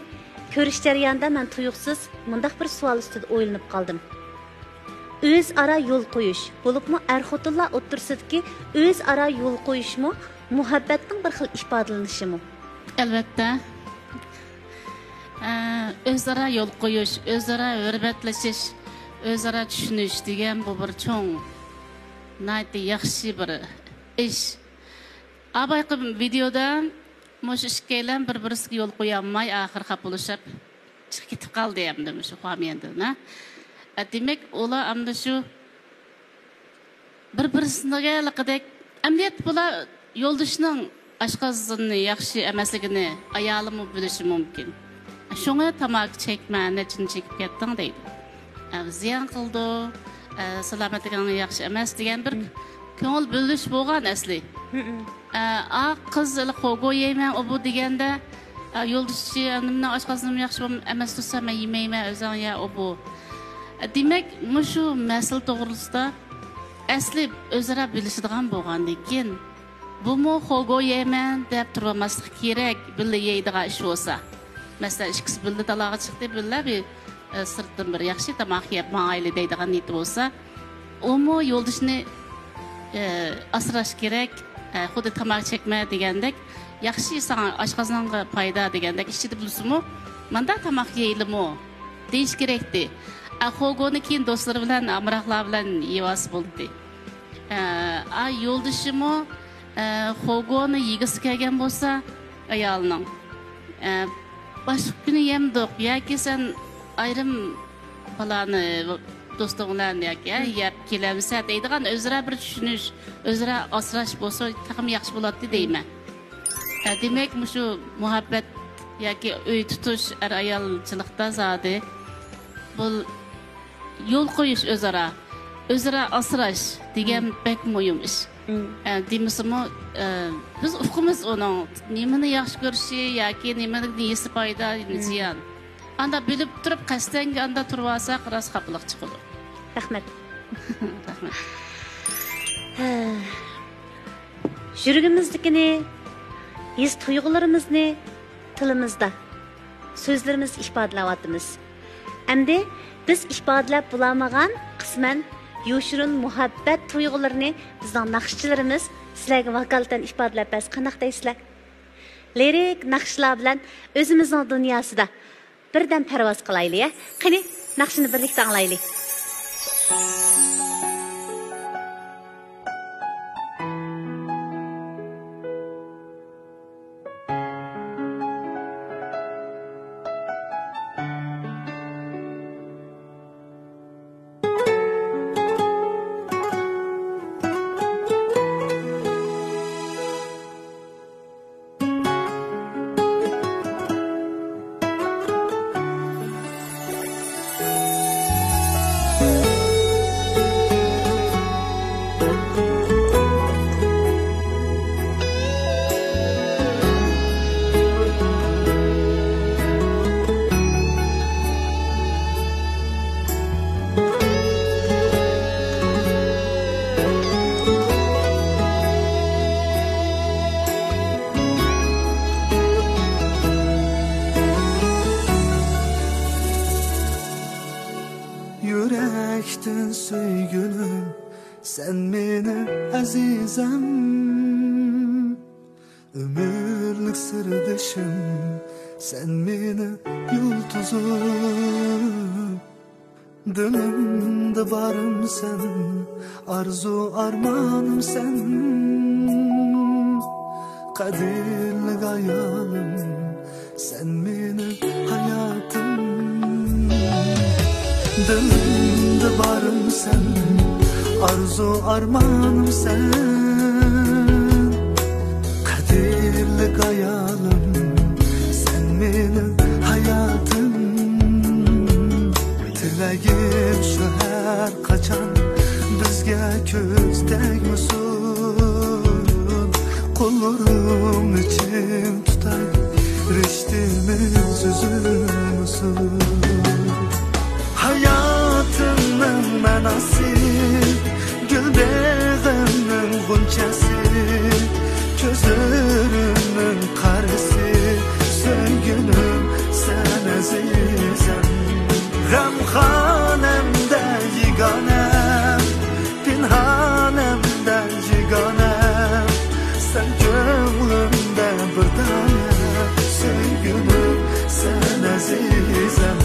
كۆرۈش جەريانىدا مەن تۇيۇقسىز مۇنداق بىر سوئال ئۈستىدە ئويلىنىپ قالدىم. ئۆزئارا يول قويۇش، بولۇپمۇ ئەر-خوتۇنلار ئوتتۇرىسىدىكى ئۆزئارا يول قويۇشمۇ مۇھەببەتنىڭ بىر خىل ئىپادىلىنىشىمۇ؟ ئەلۋەتتە. ئە، ئۆزئارا يول قويۇش، ئۆزئارا ھۆرمەتلىشىش، ئۆزئارا چۈشىنىش دېگەن بۇ بىر چوڭ، ناھايىتى ياخشى بىر ئىش. ئا، بايىقى ۋىدېئودا مۇشۇ ئىككىيلەن بىر-بىرسىگە يول قويالماي، ئاخىر خاپىلىشىپ چىقىپ كېتىپ قالدى ئەمدى مۇشۇ فامىيەدىن، ھە؟ ئە، دېمەك، ئۇلار ئەمدى شۇ بىر-بىرسىنىڭ ھېلىقىدەك، ئەمدى بۇلار يولدىشىنىڭ ئاشقازىنى ياخشى ئەمەسلىكىنى ئايالىمۇ بىلىشى مۇمكىن. شۇڭا تاماكا چەكمە، نەچچىنى چېكىپ كەتتىڭ دەيدۇ. ئە، زىيان قىلىدۇ، ئە، سالامەتلىكىڭ ياخشى ئەمەس دېگەن بىر مم. كۆڭۈل بۆلۈش بولغان ئەسلى. مم. ئە، ئا، قىز ھېلى خوگو يەيمەن، ئۇ بۇ دېگەندە، ئە، يولدىشى، ئە، نېمىنىڭ ئاشقازىنىم ياخشى بولم-، ئەمەس تۇرسا، مەن يېمەيمەن، ئۆزۈڭ يە، ئۇ بۇ. ئە، دېمەك، مۇشۇ مەسىلە توغرىسىدا ئەسلى ئۆزئارا بىلىشىدىغان بولغاندىن كېيىن، بۇمۇ خوگو يەيمەن دەپ تۇرۇۋالماسلىق كېرەك، بىللە يەيدىغان ئىش بولسا. مەسىلەن، ئىككىسى بىللە تالاغا چىقتى، بىللە بىر، ئە، سىرتتىن بىر ياخشى تاماق يەپ ماڭايلى دەيدىغان نىيىتى بولسا، ئۇمۇ يولدىشىنى، ئە، ئاسراش كېرەك، ئە، خۇددى تاماكا چەكمە دېگەندەك، ياخشى ساڭا ئاشقازىنىڭغا پايدا دېگەندەك ئىچىدە بولسىمۇ، مانداق تاماق يەيلىمۇ دېيىش كېرەكتى. ئە، خوگونى كېيىن دوستلىرى بىلەن، ئامراقلار بىلەن يېۋالسا بولدى. ئە، ئا، يولدىشىمۇ، ئە، خوگونى يېگۈسى كەلگەن بولسا ئايالىنىڭ، ئە، باشقا كۈنى يەمدۇق ياكى سەن ئايرىم پالانى دوستۇڭ بىلەن ياكى، ھە، يەپ كېلەمسە دەيدىغان ئۆزئارا بىر چۈشىنىش، ئۆزئارا ئاسراش بولسا تېخىمۇ ياخشى بولاتتى دەيمەن. ھە، دېمەك، مۇشۇ مۇھەببەت ياكى ئۆي تۇتۇش ئەر-ئايالچىلىقتا زادى بۇ يول قويۇش ئۆزئارا، ئۆزئارا ئاسراش دېگەن بەك مۇھىم ئىش. ئە، دېمىسىمۇ، ئە، بىز ئۇقىمىز ئۇنىڭ نېمىنى ياخشى كۆرۈشى ياكى نېمىنىڭ نېسى پايدا، زىيان. ئاندا بىلىپ تۇرۇپ قەستەنگە ئاندا تۇرۇۋالساق، راست خاپىلىق چىقىدۇ. رەھمەت. رەھمەت. ھە. يۈرىكىمىزدىكىنى، ھېس تۇيغۇلىرىمىزنى تىلىمىزدا، سۆزلىرىمىزدە ئىپادىلەۋاتىمىز. ئەمدى بىز ئىپادىلەپ بولالمىغان قىسمەن يوشۇرۇن مۇھەببەت تۇيغۇلىرىنى بىزنىڭ ناخشىچىلىرىمىز سىلەرگە ۋاكالىتەن ئىپادىلەپ بەرسە قانداق دەيسىلەر؟ لىرىك ناخشىلار بىلەن ئۆزىمىزنىڭ دۇنياسىدا بىردەم پەرۋاز قىلايلى، ھە؟ قېنى، ناخشىنى بىرلىكتە ئاڭلايلى. يۈرەكتىن سۆيگۈلۈم، سەن مېنى ئەزىزەم، ئۆمۈرلۈك سىردىشىم، سەن مېنى يۇلتۇزۇم. دىلىمدا بارمسەن، ئارزۇ ئارمانىمسەن، قەدىرلىك ئايالىم، سەن مېنىڭ ھاياتىم. دىلىمدا بارمسەن، ئارزۇ ئارمانىمسەن، قەدىرلىك ئايالىم، سەن مېنىڭ ھاياتىم. تىلەگىم شۇ ھەر قاچان بىزگە كۆز تەگمىسۇن. قوللىرىڭنى چىڭ تۇتاي، رىشتىمىز ئۈزۈلمىسۇن. ھاياتىمنىڭ مەناسى، گۈل بېغىمنىڭ غۇنچەسى، كۆزلىرىمنىڭ قارىسى، سۆيگۈلۈم سەن ئەزىزەم. غەمخانەمدە يېگانەم، پىنھانەمدە يېگانەم، سەن كۆڭلۈمدە بىر دانە، سۆيگۈلۈم سەن ئەزىزەم.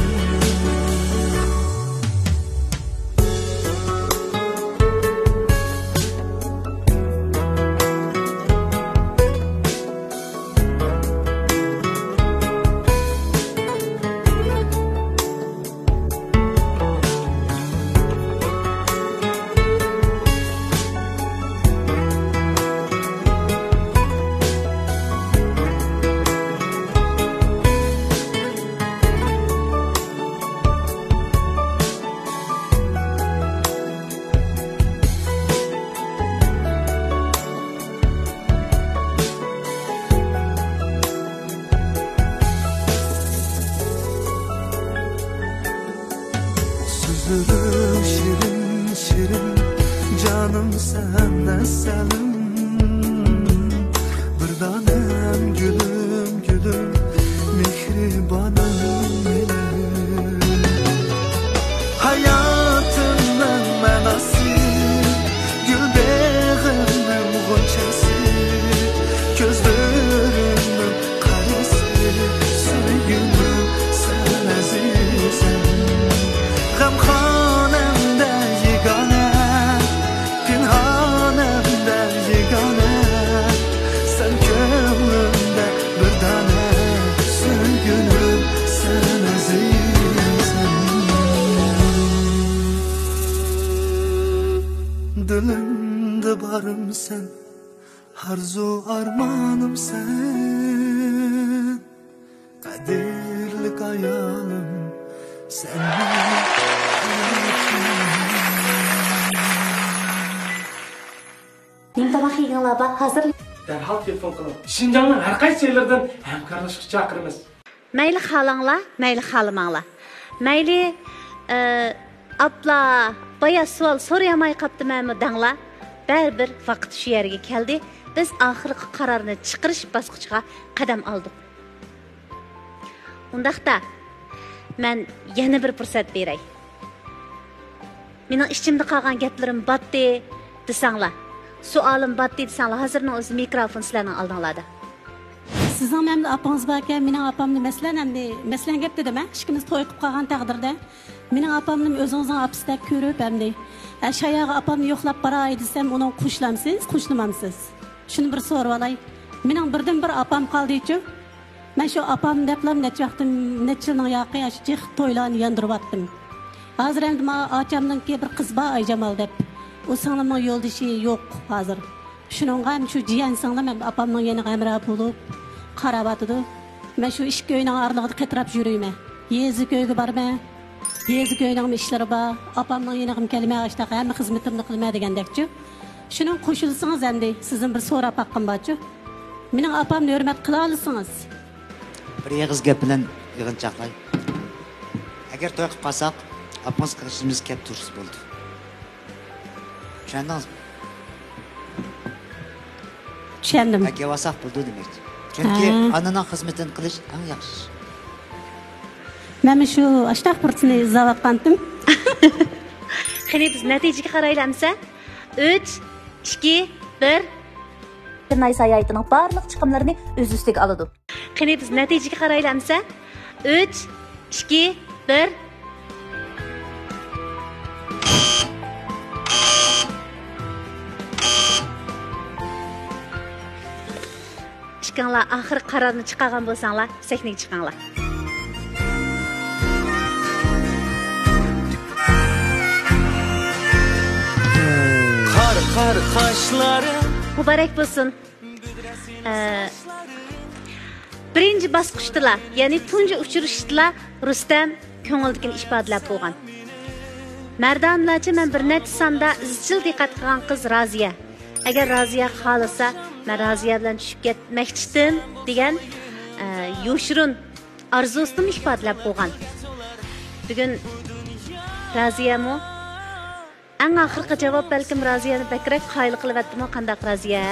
سۆزلىرىڭ شېرىن، شېرىن، جانىم سەن ئەسەلىم. بىر دانەم گۈلۈم، گۈلۈم، مېھرىبانىم مېنىڭ. ھاياتىمنىڭ مەناسى، گۈل بېغىمنىڭ غۇنچەسى، كۆزلىرىمنىڭ قارىسى، سۆيگۈلۈم سەن ئەزىزەم. غەمخانەمدە يېگانە، پىنھان ئارزۇ ئارمانىم سەن، قەدىرلىك ئايالىم، سەن مېنىڭ ھاياتىم. نېمە تاماق يېگىڭلار بار ھازىر؟ دەرھال تېلېفون قىلىڭ. شىنجاڭنىڭ ھەر قايسى جايلىرىدىن ھەمكارلىشىشقا چاقىرىمىز. مەيلى خالاڭلار، مەيلى خالىماڭلار. مەيلى، ئە، ئاپلا، بايا سوئال سورىيالماي قاپتىمەنمۇ دەڭلار. بەرىبىر ۋاقىت شۇ يەرگە كەلدى. بىز ئاخىرقى قارارنى چىقىرىش باسقۇچىغا قەدەم ئالدۇق. ئۇنداقتا، مەن يەنە بىر پۇرسەت بېرەي. مېنىڭ ئىچىمدە قالغان گەپلىرىم باتتى دېسەڭلار، سوئالىم باتتى دېسەڭلار، ھازىرنىڭ ئۆزى مىكروفون سىلەرنىڭ ئالدىڭلاردا. سىزنىڭ مەمدە ئاپىڭىز باركەن، مېنىڭ ئاپامنى، مەسىلەن، ئەمدى مەسىلەن گەپ دېدىم، ھە؟ ئىككىمىز توي قىلىپ قالغان تەقدىردە، مېنىڭ ئاپامنىمۇ ئۆزىڭىزنىڭ ئاپىسىدەك كۆرۈپ، ئەمدى، ھە، شاياغا ئاپامنى يوقلاپ باراي دېسەم، ئۇنىڭغا قوشۇلامسىز، قوشۇلمامسىز؟ شۇنى بىر سورىۋالاي. مېنىڭ بىردىنبىر ئاپام قالدىچۇ. مەن شۇ ئاپام دەپلا نەچچە ۋاقىتتىن، نەچچە يىلنىڭ ياقى ئاشۇ جىق تويلارنى ياندۇرۇۋاتتىم. ھازىر ئەمدى ماڭا ئاچامنىڭكى بىر قىزى بار، ئايجامال دەپ. ئۇ سىڭلىمنىڭ يولدىشى يوق ھازىر. شۇنىڭغا ھەم شۇ جىيەن سىڭلىم ھەم ئاپامنىڭ يېنىغا ھەمراھ بولۇپ قاراۋاتىدۇ. مەن شۇ ئىككى ئۆينىڭ ئارىلىقىدا قېتىراپ يۈرۈيمەن. يېزا كۆيگە بارىمەن. يېزا كۆينىڭمۇ ئىشلىرى بار. ئاپامنىڭ يېنىغىمۇ كەلمەن، ئاشتاق ھەممە خىزمىتىمنى قىلىمەن دېگەندەكچۇ. شۇنىڭغا قوشۇلسىڭىز ئەمدى، سىزدىن بىر سوراپ باققۇم بارچۇ. مېنىڭ ئاپامنى ھۆرمەت قىلالىسىڭىز. بىر ئېغىز گەپ بىلەن يىغىنچاقلاي. ئەگەر توي قىلىپ قالساق، ئاپىڭىز قېشىمىزغا كەپ تۇرسا بولىدۇ. چۈشەندىڭىزمۇ؟ چۈشەندىم. ھە، كېلىۋالساق بولىدۇ دېمەكچى. چۈنكى ھە. ئانىنىڭ خىزمىتىنى قىلىش ئەڭ ياخشى ئىش. مەنمۇ شۇ ئاشتاق بىرسىنى ئىزدەۋاتقانتىم. قېنى، بىز نەتىجىگە قارايلى ئەمسە. ئۈچ، ئىككى، بىر. نايسا ھاياتىنىڭ بارلىق چىقىملىرىنى ئۆز ئۈستىگە ئالىدۇ. قېنى، بىز نەتىجىگە قارايلى ئەمسە. ئۈچ، ئىككى، بىر. ئىككىڭلار ئاخىرقى قارارنى چىقارغان بولساڭلار، سەھنىگە چىقىڭلار. قار، قار قاشلىرىڭ. مۇبارەك بولسۇن. ئە، بىرىنچى باسقۇچتىلا، يەنى تۇنجى ئۇچرىشىشتىلا رۇستەم كۆڭلىدىكىنى ئىپادىلەپ بولغان. مەردانىلەرچە مەن بىر نەچچە ساندا ئىزچىل دىققەت قىلغان قىز رازىيە. ئەگەر رازىيە خالىسا، مەن رازىيە بىلەن چۈشۈپ كەتمەكچىدىم دېگەن، ئە، يوشۇرۇن ئارزۇسىنىمۇ ئىپادىلەپ بولغان. بۈگۈن رازىيەمۇ ئەڭ ئاخىرقى جاۋاب بەلكىم رازىيەنى بەكرەك قايىل قىلىۋەتتىمۇ قانداق رازىيە؟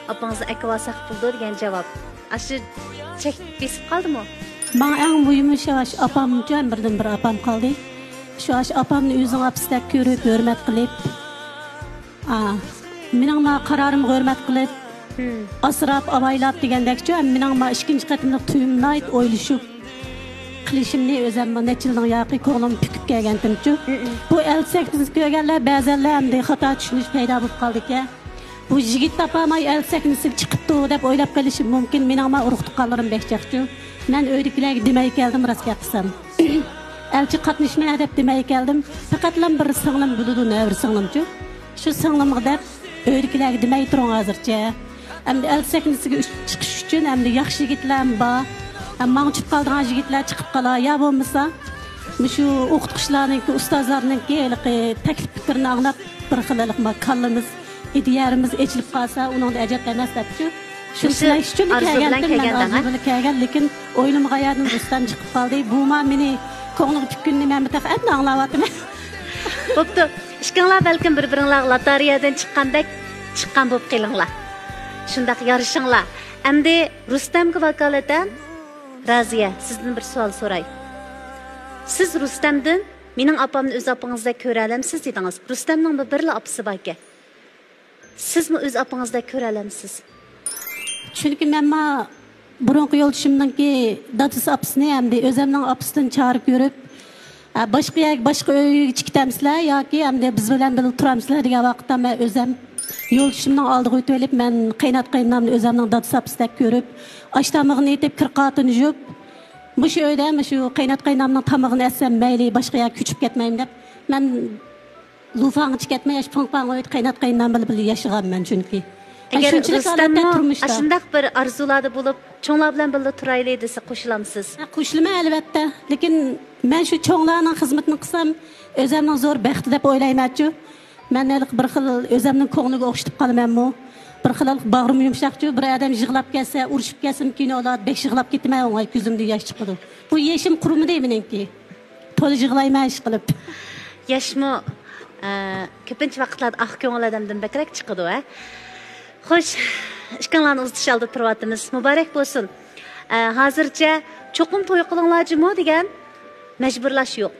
ئاپىڭىزنى ئەكىۋالساق بولىدۇ دېگەن جاۋاب. ئاشۇ چەك بېسىپ قالدىمۇ؟ ماڭا ئەڭ مۇھىمى شۇ، ئاشۇ ئاپامچۇ، بىردىن بىر ئاپام قالدى. شۇ ئاشۇ ئاپامنى ئۆزىنىڭ ئاپىسىدەك كۆرۈپ، ھۆرمەت قىلىپ، ئا، مېنىڭ ما قارارىمغا ھۆرمەت قىلىپ، ئاسراپ، ئاۋايلاپ دېگەندەكچۇ، مېنىڭ ما ئىككىنچى قېتىملىق تۈيۈمنى ناھايىتى ئويلىشىپ، قىلىشىمنى ئۆزۈم نەچچە يىلنىڭ ياقى كۆڭلۈم پۈكۈپ كەلگەنتىمچۇ. بۇ ئەل سەھنىسىنى كۆرگەنلەر بەزەنلەر ئەمدى خاتا چۈشىنىش پەيدا بولۇپ قالدىكەن. بۇ يىگىت تاپالماي ئەل سەھنىسىگە چىقىپتۇ دەپ ئويلاپ قېلىشى مۇمكىن. مېنىڭ ما ئۇرۇق تۇغقانلىرىم بەك جىقچۇ. مەن ئۆيدىكىلەرگە دېمەي كەلدىم، راست گەپ قىلسام. ئەلچىگە قاتنىشىمەن دەپ دېمەي كەلدىم. پەقەتلا بىر سىڭلىم بىلىدۇ، نەۋرە سىڭلىمچۇ. شۇ سىڭلىمغا دەپ ئۆيدىكىلەرگە دېمەي تۇرۇڭ ھازىرچە. ئەمدى ئەل سەھنىسىگە ئۈچ-، چىقىش ئۈچۈن ئەمدى ياخشى يىگىتلەرمۇ بار. ھەم ماڭا چۈشۈپ قالىدىغان يىگىتلەر چىقىپ قالا، يا بولمىسا مۇشۇ ئوقۇتقۇچىلارنىڭكى، ئۇستازلارنىڭكى ھېلىقى تەكلىپ پىكرىنى ئاڭلاپ، بىر خىل ھېلىقى ما كاللىمىز، ئىدىيەمىز ئېچىلىپ قالسا، ئۇنىڭدا ئەجەب ئەمەس دەپچۇ. شۇنى مۇشۇ تىلەش ئۈچۈن ئارزۇ بىلەن كەلگەنتىم مەن، كەلگەن ئارزۇ دەڭە. بىلەن كەلگەن، لېكىن ئويلىمىغان يەردىن رۇستەم چىقىپ قالدى. بۇما مېنى كۆڭلۈمگە پۈككىنىنى مەنمۇ تېخى ئەمدى ئاڭلاۋاتىمەن. بوپتۇ. ئىككىڭلار بەلكىم بىر-بىرىڭلارغا لاتارىيەدىن چىققاندەك چىققان بولۇپ قېلىڭلار. شۇنداق يارىشىڭلار. ئەمدى رۇستەمگە ۋاكالىتەن رازىيە، سىزدىن بىر سوئال سوراي. سىز رۇستەمدىن، «مېنىڭ ئاپامنى ئۆز ئاپىڭىزدەك كۆرەلەمسىز؟» دېدىڭىز. رۇستەمنىڭ بىرلا ئاپىسى باركەن. سىزمۇ ئۆز ئاپىڭىزدەك كۆرەلەمسىز؟ چۈنكى مەنما بۇرۇنقى يولدىشىمنىڭكى دادىسى ئاپىسىنى ئەمدى ئۆزەمنىڭ ئاپىسىدىن چارە كۆرۈپ، ئە، باشقا يەرگە، باشقا ئۆيگە چىقىپ كېتەمسىلەر ياكى ئەمدى بىز بىلەن بىللە تۇرامسىلەر دېگەن ۋاقىتتا، مەن ئۆزەم يولدىشىمنىڭ ئالدىغا ئۆتۈۋېلىپ، مەن قېينات قېيىنامنى ئۆزەمنىڭ دادىسى ئاپىسىدەك كۆرۈپ، ئاش تامىقىنى ئېتىپ، كىر قاتىنى يۇيۇپ، مۇشۇ ئۆيدە، مۇشۇ قېينات قېيىنامنىڭ تامىقىنى ئەتسەم مەيلى، باشقا يەرگە كۆچۈپ كەتمەيمەن دەپ، مەن لۇفاڭغىچە كەتمەي، ئاشۇ پىڭپاڭ ئۆيدە قېينات قېيىنام بىلەن بىللە ياشىغان مەن چۈنكى. ئەگەر شۇنچىلىك ھالەتتە رۇستەممۇ تۇرمۇشتا ئاشۇنداق بىر ئارزۇلاردا بولۇپ، چوڭلار بىلەن بىللە تۇرايلى دېسە، قوشۇلامسىز؟ ھە، قوشۇلىمەن، ئەلۋەتتە. لېكىن مەن شۇ چوڭلارنىڭ خىزمىتىنى قىلسام، ئۆزەمنىڭ زور بەختى دەپ ئويلايمەنچۇ. مەن ھېلىقى بىر خىل ئۆزەمنىڭ كۆڭلىگە ئوخشىتىپ قالىمەنمۇ؟ بىر خىل ھېلىقى باغرىم يۇمشاقچۇ. بىر ئادەم يىغلاپ كەتسە، ئۇرۇشۇپ كەتسىمۇ كىنولاردا بەك يىغلاپ كېتىمەن، ئوڭاي كۆزۈمدىن ياش چىقىدۇ. بۇ يېشىم قۇرۇمىدى مېنىڭكى. تولا يىغلايمەن ئىشقىلىپ. ياشمۇ، ئە، كۆپىنچە ۋاقىتلاردا ئاق كۆڭۈل ئادەمدىن بەكرەك چىقىدۇ، ھە؟ خوش، ئىككىڭلارنى ئۇزىتىش ئالدىدا تۇرۇۋاتىمىز. مۇبارەك بولسۇن. ئە، ھازىرچە چوقۇم توي قىلىڭلار جۇمۇ دېگەن مەجبۇرلاش يوق.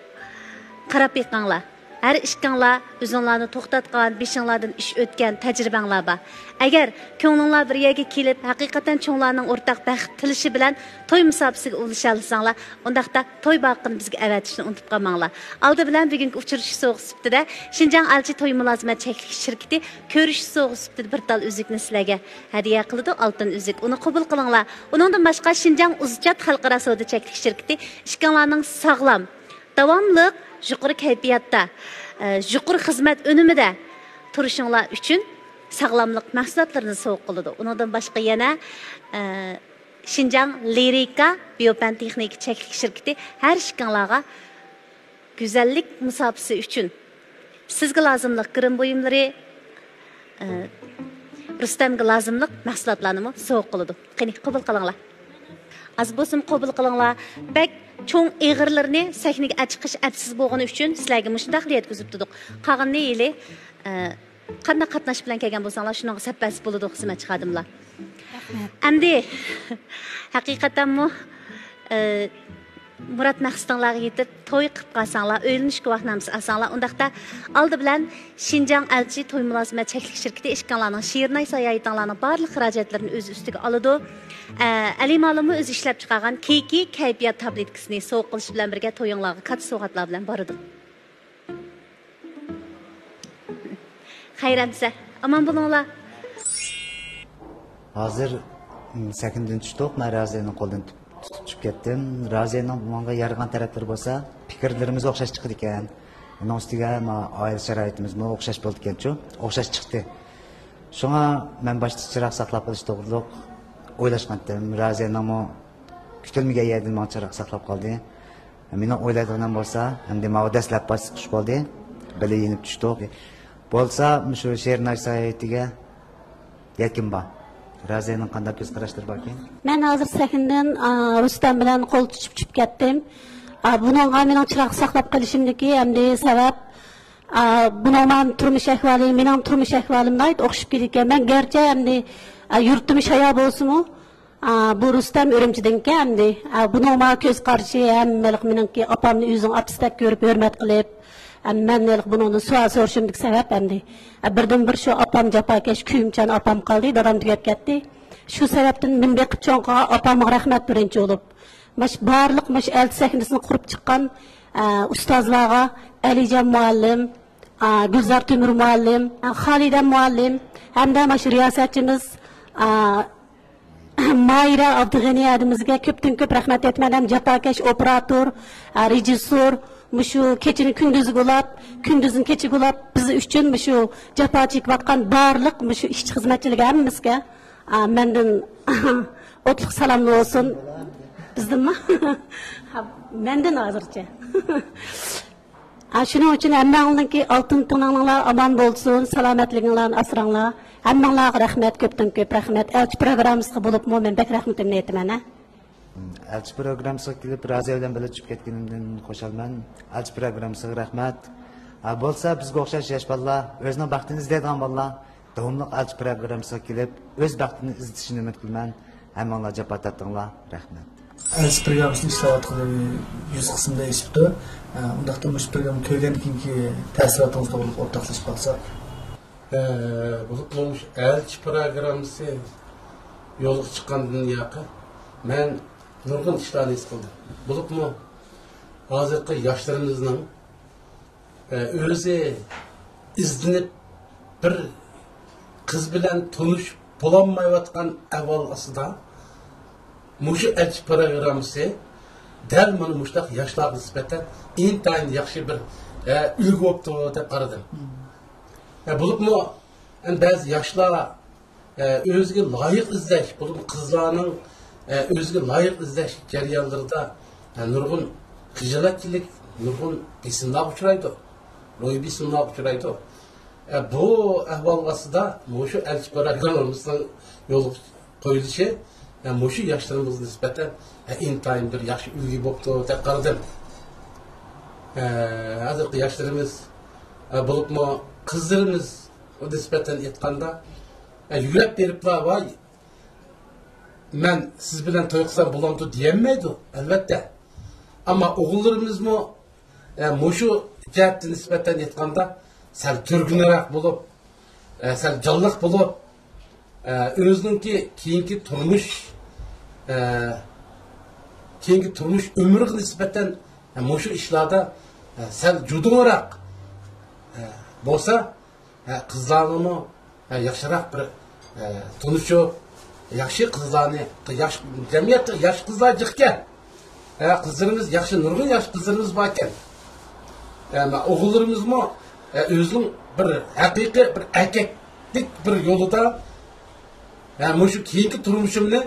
قاراپ بېقىڭلار. ھەر ئىككىڭلار ئۆزۈڭلارنى توختاتقان، بېشىڭلاردىن ئىش ئۆتكەن تەجرىبەڭلار بار. ئەگەر كۆڭلۈڭلار بىر يەرگە كېلىپ، ھەقىقەتەن چوڭلارنىڭ ئورتاق بەخت تىلىشى بىلەن توي مۇساپىسىگە ئۇلىشالىساڭلار، ئۇنداقتا توي باغىقىنى بىزگە ئەۋەتىشنى ئۇنتۇپ قالماڭلار. ئالدى بىلەن بۈگۈنكى ئۇچرىشىش سوغىسى سۈپىتىدە شىنجاڭ ئەلچى توي مۇلازىمەت چەكلىك شىركىتى كۆرۈشۈش سوغىسى سۈپىتىدە بىر تال ئۈزۈكنى سىلەرگە ھەدىيە قىلىدۇ، ئالتۇن ئۈزۈك. ئۇنى قوبۇل قىلىڭلار. ئۇنىڭدىن باشقا شىنجاڭ ئۇزچات خەلقئارا سودا چەكلىك شىركىتى ئىككىڭلارنىڭ ساغلام، داۋاملىق يۇقىرى كەيپىياتتا، ئە، يۇقىرى خىزمەت ئۈنۈمىدە تۇرۇشۇڭلار ئۈچۈن ساغلاملىق مەھسۇلاتلىرىنى سوۋغا قىلىدۇ. ئۇنىڭدىن باشقا يەنە، ئە، شىنجاڭ لىرىكا بىيوپەن تېخنىكا چەكلىك شىركىتى ھەر ئىككىڭلارغا گۈزەللىك مۇساپىسى ئۈچۈن سىزگە لازىملىق گىرىم بۇيۇملىرى، ئە، رۇستەمگە لازىملىق مەھسۇلاتلارنىمۇ سوۋغا قىلىدۇ. قېنى، قوبۇل قىلىڭلار. ئاز بولسىمۇ قوبۇل قىلىڭلار. بەك چوڭ ئېغىرلىرىنى سەھنىگە ئەچىقىش ئەپسىز بولغىنى ئۈچۈن سىلەرگە مۇشۇنداقلا يەتكۈزۈپ تۇردۇق. قالغىنىنى ھېلى، ئە، قانداق قاتناش بىلەن كەلگەن بولساڭلار، شۇنىڭغا سەپبەرسىپ بولىدۇ خىزمەتچى خادىملار. ئەمدى ھەقىقەتەنمۇ، ئە، مۇراد مەقسىتىڭلارغا يېتىپ، توي قىلىپ قالساڭلار، ئۆيلىنىش گۇۋاھنامىسى ئالساڭلار، ئۇنداقتا ئالدى بىلەن شىنجاڭ ئەلچى توي مۇلازىمەت چەكلىك شىركىتى ئىككىڭلارنىڭ شېرىن ساياھىتىڭلارنىڭ بارلىق خىراجەتلىرىنى ئۆز ئۈستىگە ئالىدۇ. ئە، ئەلى مالىممۇ ئۆزى ئىشلەپ چىقارغان كېيكى كەيپىيات تابلېتكىسىنى سوۋغا قىلىش بىلەن بىرگە تويۇڭلارغا كاتتا سوۋغاتلار بىلەن بارىدۇ. خەير ئەمىسە، ئامان بولۇڭلار. ھازىر، م، سەھنىدىن چۈشتۇق، مەن رازىيەنىڭ قولىدىن تۇتۇپ، تۇتۇپ چۈشۈپ كەتتىم. رازىيەنىڭ ماڭا يارىغان تەرەپلىرى بولسا، پىكىرلىرىمىز ئوخشاش چىقىدىكەن. ئۇنىڭ ئۈستىگە ما ئائىلە شارائىتىمىزمۇ ئوخشاش بولىدىكەنچۇ، ئوخشاش چىقتى. شۇڭا مەن باشتا چىراغ ساقلاپ قېلىش توغرۇلۇق ئويلاشقانتىم. رازىيەنىڭمۇ كۈتۈلمىگەن يەردىن ماڭا چىراغ ساقلاپ قالدى. مېنىڭ ئويلايدىغىنىم بولسا، ئەمدى ماۋۇ دەسلەپ باسقۇچ بولدى. بىللە يېنىپ چۈشتۇق. بولسا، مۇشۇ شېرىن ساياھىتىگە يەكۈن بار. رازىيەنىڭ قانداق كۆز قاراشلىرى باركىن؟ مەن ھازىر سەھنىدىن، ئا، رۇستەم بىلەن قول تۇتۇشۇپ چۈشۈپ كەتتىم. ئا، بۇنىڭغا مېنىڭ چىراغ ساقلاپ قېلىشىمدىكى ئەمدى سەۋەب، ئا، بۇنىڭ مەن تۇرمۇش ئەھۋالى، مېنىڭ تۇرمۇش ئەھۋالىم ناھايىتى ئوخشىشىپ كېتىدىكەن. مەن گەرچە ئەمدى، ئا، يۇرتۇم شايا بولسىمۇ، ئا، بۇ رۇستەم ئۈرۈمچىدىنكەن ئەمدى. ئا، بۇنىڭ ماڭا كۆز قارىشى ھەممىلىك مېنىڭكى ئاپامنى ئۆزىنىڭ ئاپىسىدەك كۆرۈپ، ھۆرمەت قىلىپ، ئا، مەن ھېلىقى بۇنىڭدىن سوئال سورىشىمدىكى سەۋەب ئەمدى. ئا، بىردىنبىر شۇ ئاپام جاپاكەش، كۆيۈمچان ئاپام قالدى، دادام تۈگەپ كەتتى. شۇ سەۋەبتىن مېنى بېقىپ چوڭ قىلغان ئاپامغا رەھمەت بىرىنچى بولۇپ. ماش-، بارلىق ماش ئەلچى سەھنىسىنى قۇرۇپ چىققان، ئا، ئۇستازلارغا، ئەلىجان مۇئەللىم، ئا، گۈلزار تۆمۈر مۇئەللىم، ئا، خالىدە مۇئەللىم ھەمدە ماش رىياسەتچىمىز، ئا، ماھىرە ئابدۇغېنى ھەدىمىزگە كۆپتىن كۆپ رەھمەت ئېيتىمەن. ھەم جاپاكەش ئوپېراتور، ئا، رېژىسسور، مۇشۇ كېچىنى كۈندۈزگە ئۇلاپ، كۈندۈزنى كېچىگە ئۇلاپ، بىز ئۈچۈن مۇشۇ جاپا چېكىۋاتقان بارلىق مۇشۇ ئىشچى خىزمەتچىلەرگە ھەممىمىزگە، ئا، مەندىن ئوتلۇق سالاملار بولسۇن. بىزدىنمۇ؟ ھا، مەندىن ھازىرچە. ھا، شۇنىڭ ئۈچۈن ھەممەڭلارنىڭكى ئالتۇن تېنىڭلار ئامان بولسۇن، سالامەتلىكىڭلارنى ئاسراڭلار. ھەممەڭلارغا رەھمەت، كۆپتىن كۆپ رەھمەت. ئەلچى پروگراممىسىغا بولۇپمۇ مەن بەك رەھمىتىمنى ئېيتىمەن، ھە. ئەلچى پروگراممىسىغا كېلىپ، رازىيە بىلەن بىللە چۈشۈپ كەتكىنىمدىن خۇشالمەن. ئەلچى پروگراممىسىغا رەھمەت. ھا، بولسا بىزگە ئوخشاش ياش بالىلار، ئۆزىنىڭ بەختىنى ئىزدەيدىغان بالىلار داۋاملىق ئەلچى پروگراممىسىغا كېلىپ، ئۆز بەختىنى ئىزدىشىنى ئۈمىد قىلىمەن. ھەممىڭلار جاپا تارتىڭلار. رەھمەت. ئەلچى پروگراممىسىنى ئىشلەۋاتقىلى يۈز قىسىمدا ئېشىپتۇ. ئە، ئۇنداقتا مۇشۇ پروگراممىنى كۆرگەندىن كېيىنكى تەسىراتىڭىز توغرىلىق ئورتاقلىشىپ قالساق. ئە، بولۇپمۇ مۇشۇ ئەلچى پروگراممىسى يولغا چىققاندىن ياقى مەن نۇرغۇن ئىشلارنى ھېس قىلدىم. بولۇپمۇ ھازىرقى ياشلىرىمىزنىڭ ئۆزى ئىزدىنىپ، بىر قىز بىلەن تونۇشۇپ بولالمايۋاتقان ئەھۋال ئاستىدا، مۇشۇ ئەلچى پروگراممىسى دەل مانا مۇشۇنداق ياشلارغا نىسبەتەن ئىنتايىن ياخشى بىر، ئە، ئۈلگە بوپتۇ دەپ قارىدىم. ئە، بولۇپمۇ، ئەمدى بەزى ياشلار ئە، ئۆزىگە لايىق ئىزدەش، بولۇپمۇ قىزلارنىڭ، ئە، ئۆزىگە لايىق ئىزدەش جەريانلىرىدا، ئە، نۇرغۇن خىجالەتچىلىك، نۇرغۇن بېسىملارغا ئۇچرايدۇ، روھىي بېسىملارغا ئۇچرايدۇ. ئە، بۇ ئەھۋال ئاستىدا مۇشۇ ئەلچى پروگراممىمىزنىڭ يولغا قويۇلۇشى، ئە، مۇشۇ ياشلىرىمىزغا نىسبەتەن، ئە، ئىنتايىن بىر ياخشى ئۈلگە بوپتۇ دەپ قارىدىم. ئە، ھازىرقى ياشلىرىمىز، ئە، بولۇپمۇ قىزلىرىمىز نىسبەتەن ئېيتقاندا، ئە، يۈگۈرۈپ بېرىپلا، ۋاي، مەن سىز بىلەن توي قىلسام بولامدۇ دېيەلمەيدۇ، ئەلۋەتتە. ئەمما ئوغۇللىرىمىزمۇ، ئە، مۇشۇ جەھەتتىن نىسبەتەن ئېيتقاندا، سەل تۈرگۈنرەك بولۇپ، ئە، سەل جانلىق بولۇپ، ئە، ئۆزىنىڭكى كېيىنكى تۇرمۇش، ئە، كېيىنكى تۇرمۇش ئۆمرىگە نىسبەتەن، ئە، مۇشۇ ئىشلاردا، ئە، سەل جۇدۇنراق، ئە، بولسا، ھە، قىزلارغىمۇ، ھە، ياخشىراق بىر، ھە، تونۇشۇپ، ياخشى قىزلارنى، ياخشى، جەمئىيەتتە ياخشى قىزلار جىقكەن. ھە، قىزلىرىمىز ياخشى، نۇرغۇن ياخشى قىزلىرىمىز باركەن. ھە، مە-، ئوغۇللىرىمىزمۇ، ھە، ئۆزىنىڭ بىر ھەقىقىي بىر ئەركەكلىك بىر يولىدا، ھە، مۇشۇ كېيىنكى تۇرمۇشۇمنى،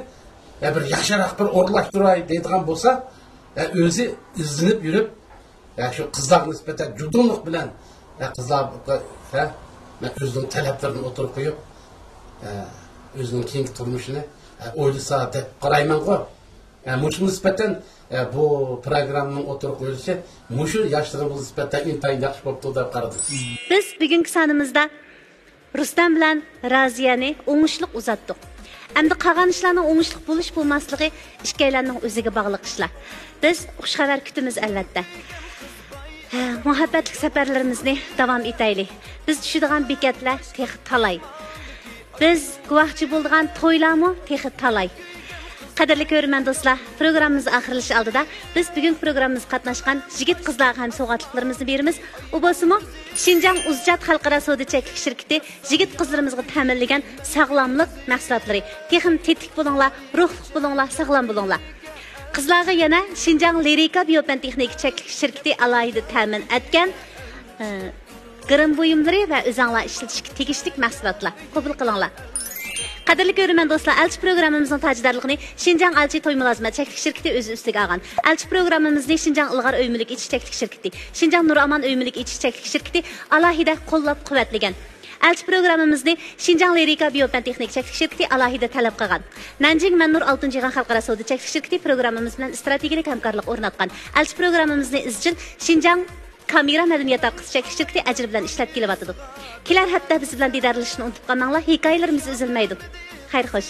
ھە، بىر ياخشىراق بىر ئورۇنلاشتۇراي دەيدىغان بولسا، ھە، ئۆزى ئىزدىنىپ يۈرۈپ، ھە، شۇ قىزلارغا نىسبەتەن جۇدۇنلۇق بىلەن، ھە، قىزلار، ھە، مەن ئۆزىنىڭ تەلەپلىرىنى ئوتتۇرىغا قويۇپ، ھە، ئۆزىنىڭ كېيىنكى تۇرمۇشىنى، ھە، ئويلىسا دەپ قارايمەنغۇ. ھە، مۇشۇ نىسبەتەن، ھە، بۇ پروگراممىنىڭ ئوتتۇرىغا قويۇلۇشى مۇشۇ ياشلىرىمىزغا نىسبەتەن ئىنتايىن ياخشى بوپتۇ دەپ قارىدىم. بىز بۈگۈنكى سانىمىزدا رۇستەم بىلەن رازىيەنى ئوڭۇشلۇق ئۇزاتتۇق. ئەمدى قالغان ئىشلارنىڭ ئوڭۇشلۇق بولۇش بولماسلىقى ئىككىيلەننىڭ ئۆزىگە باغلىق ئىشلار. بىز خۇش خەۋەر كۈتىمىز، ئەلۋەتتە. ھە، مۇھەببەتلىك سەپەرلىرىمىزنى داۋام ئېتەيلى. بىز چۈشىدىغان بېكەتلەر تېخى تالاي. بىز گۇۋاھچى بولىدىغان تويلارمۇ تېخى تالاي. قەدىرلىك كۆرۈرمەن دوستلار، پروگراممىمىز ئاخىرلىشىش ئالدىدا بىز بۈگۈنكى پروگراممىمىزغا قاتناشقان يىگىت قىزلارغا ھەم سوۋغاتلىقلىرىمىزنى بېرىمىز. ئۇ بولسىمۇ شىنجاڭ ئۇزجات خەلقئارا سودا چەكلىك شىركىتى يىگىت قىزلىرىمىزغا تەمىنلىگەن ساغلاملىق مەھسۇلاتلىرى. تېخىمۇ تېتىك بولۇڭلار، روھلۇق بولۇڭلار، ساغلام بولۇڭلار. قىزلارغا يەنە شىنجاڭ لىرىكا بىيوپەن تېخنىكا چەكلىك شىركىتى ئالاھىدە تەمىن ئەتكەن، ئى، گىرىم بۇيۇملىرى ۋە ئۆزەڭلار ئىشلىتىشكە تېگىشلىك مەھسۇلاتلار قوبۇل قىلىڭلار. قەدىرلىك كۆرۈرمەن دوستلار، ئەلچى پروگراممىمىزنىڭ تاجىدارلىقىنى شىنجاڭ ئەلچى توي مۇلازىمەت چەكلىك شىركىتى ئۆز ئۈستىگە ئالغان. ئەلچى پروگراممىمىزنى شىنجاڭ ئىلغار ئۆي مۈلۈك ئېچىش چەكلىك شىركىتى، شىنجاڭ نۇرئامان ئۆي مۈلۈك ئېچىش چەكلىك شىركىتى ئالاھىدە قوللاپ قۇۋۋەتلىگەن. ئەلچى پروگراممىمىزنى شىنجاڭ لىرىكا بىيوپەن تېخنىك چەكلىك شىركىتى ئالاھىدە تەلەپ قىلغان. نەنجىڭ مەننۇر ئالتۇن جىغان خەلقئارا سودا چەكلىك شىركىتى پروگراممىمىز بىلەن ئىستراتېگىيەلىك ھەمكارلىق ئورناتقان. ئەلچى پروگراممىمىزنى ئىزچىل شىنجاڭ كامېرا مەدەنىيەت تارقىتىش چەكلىك شىركىتى ئەجىر بىلەن ئىشلەپ كېلىۋاتىدۇ. كېلەر ھەپتە بىز بىلەن دىدارلىشىشنى ئۇنتۇپ قالماڭلار، ھېكايىلىرىمىز ئۈزۈلمەيدۇ. خەير خوش.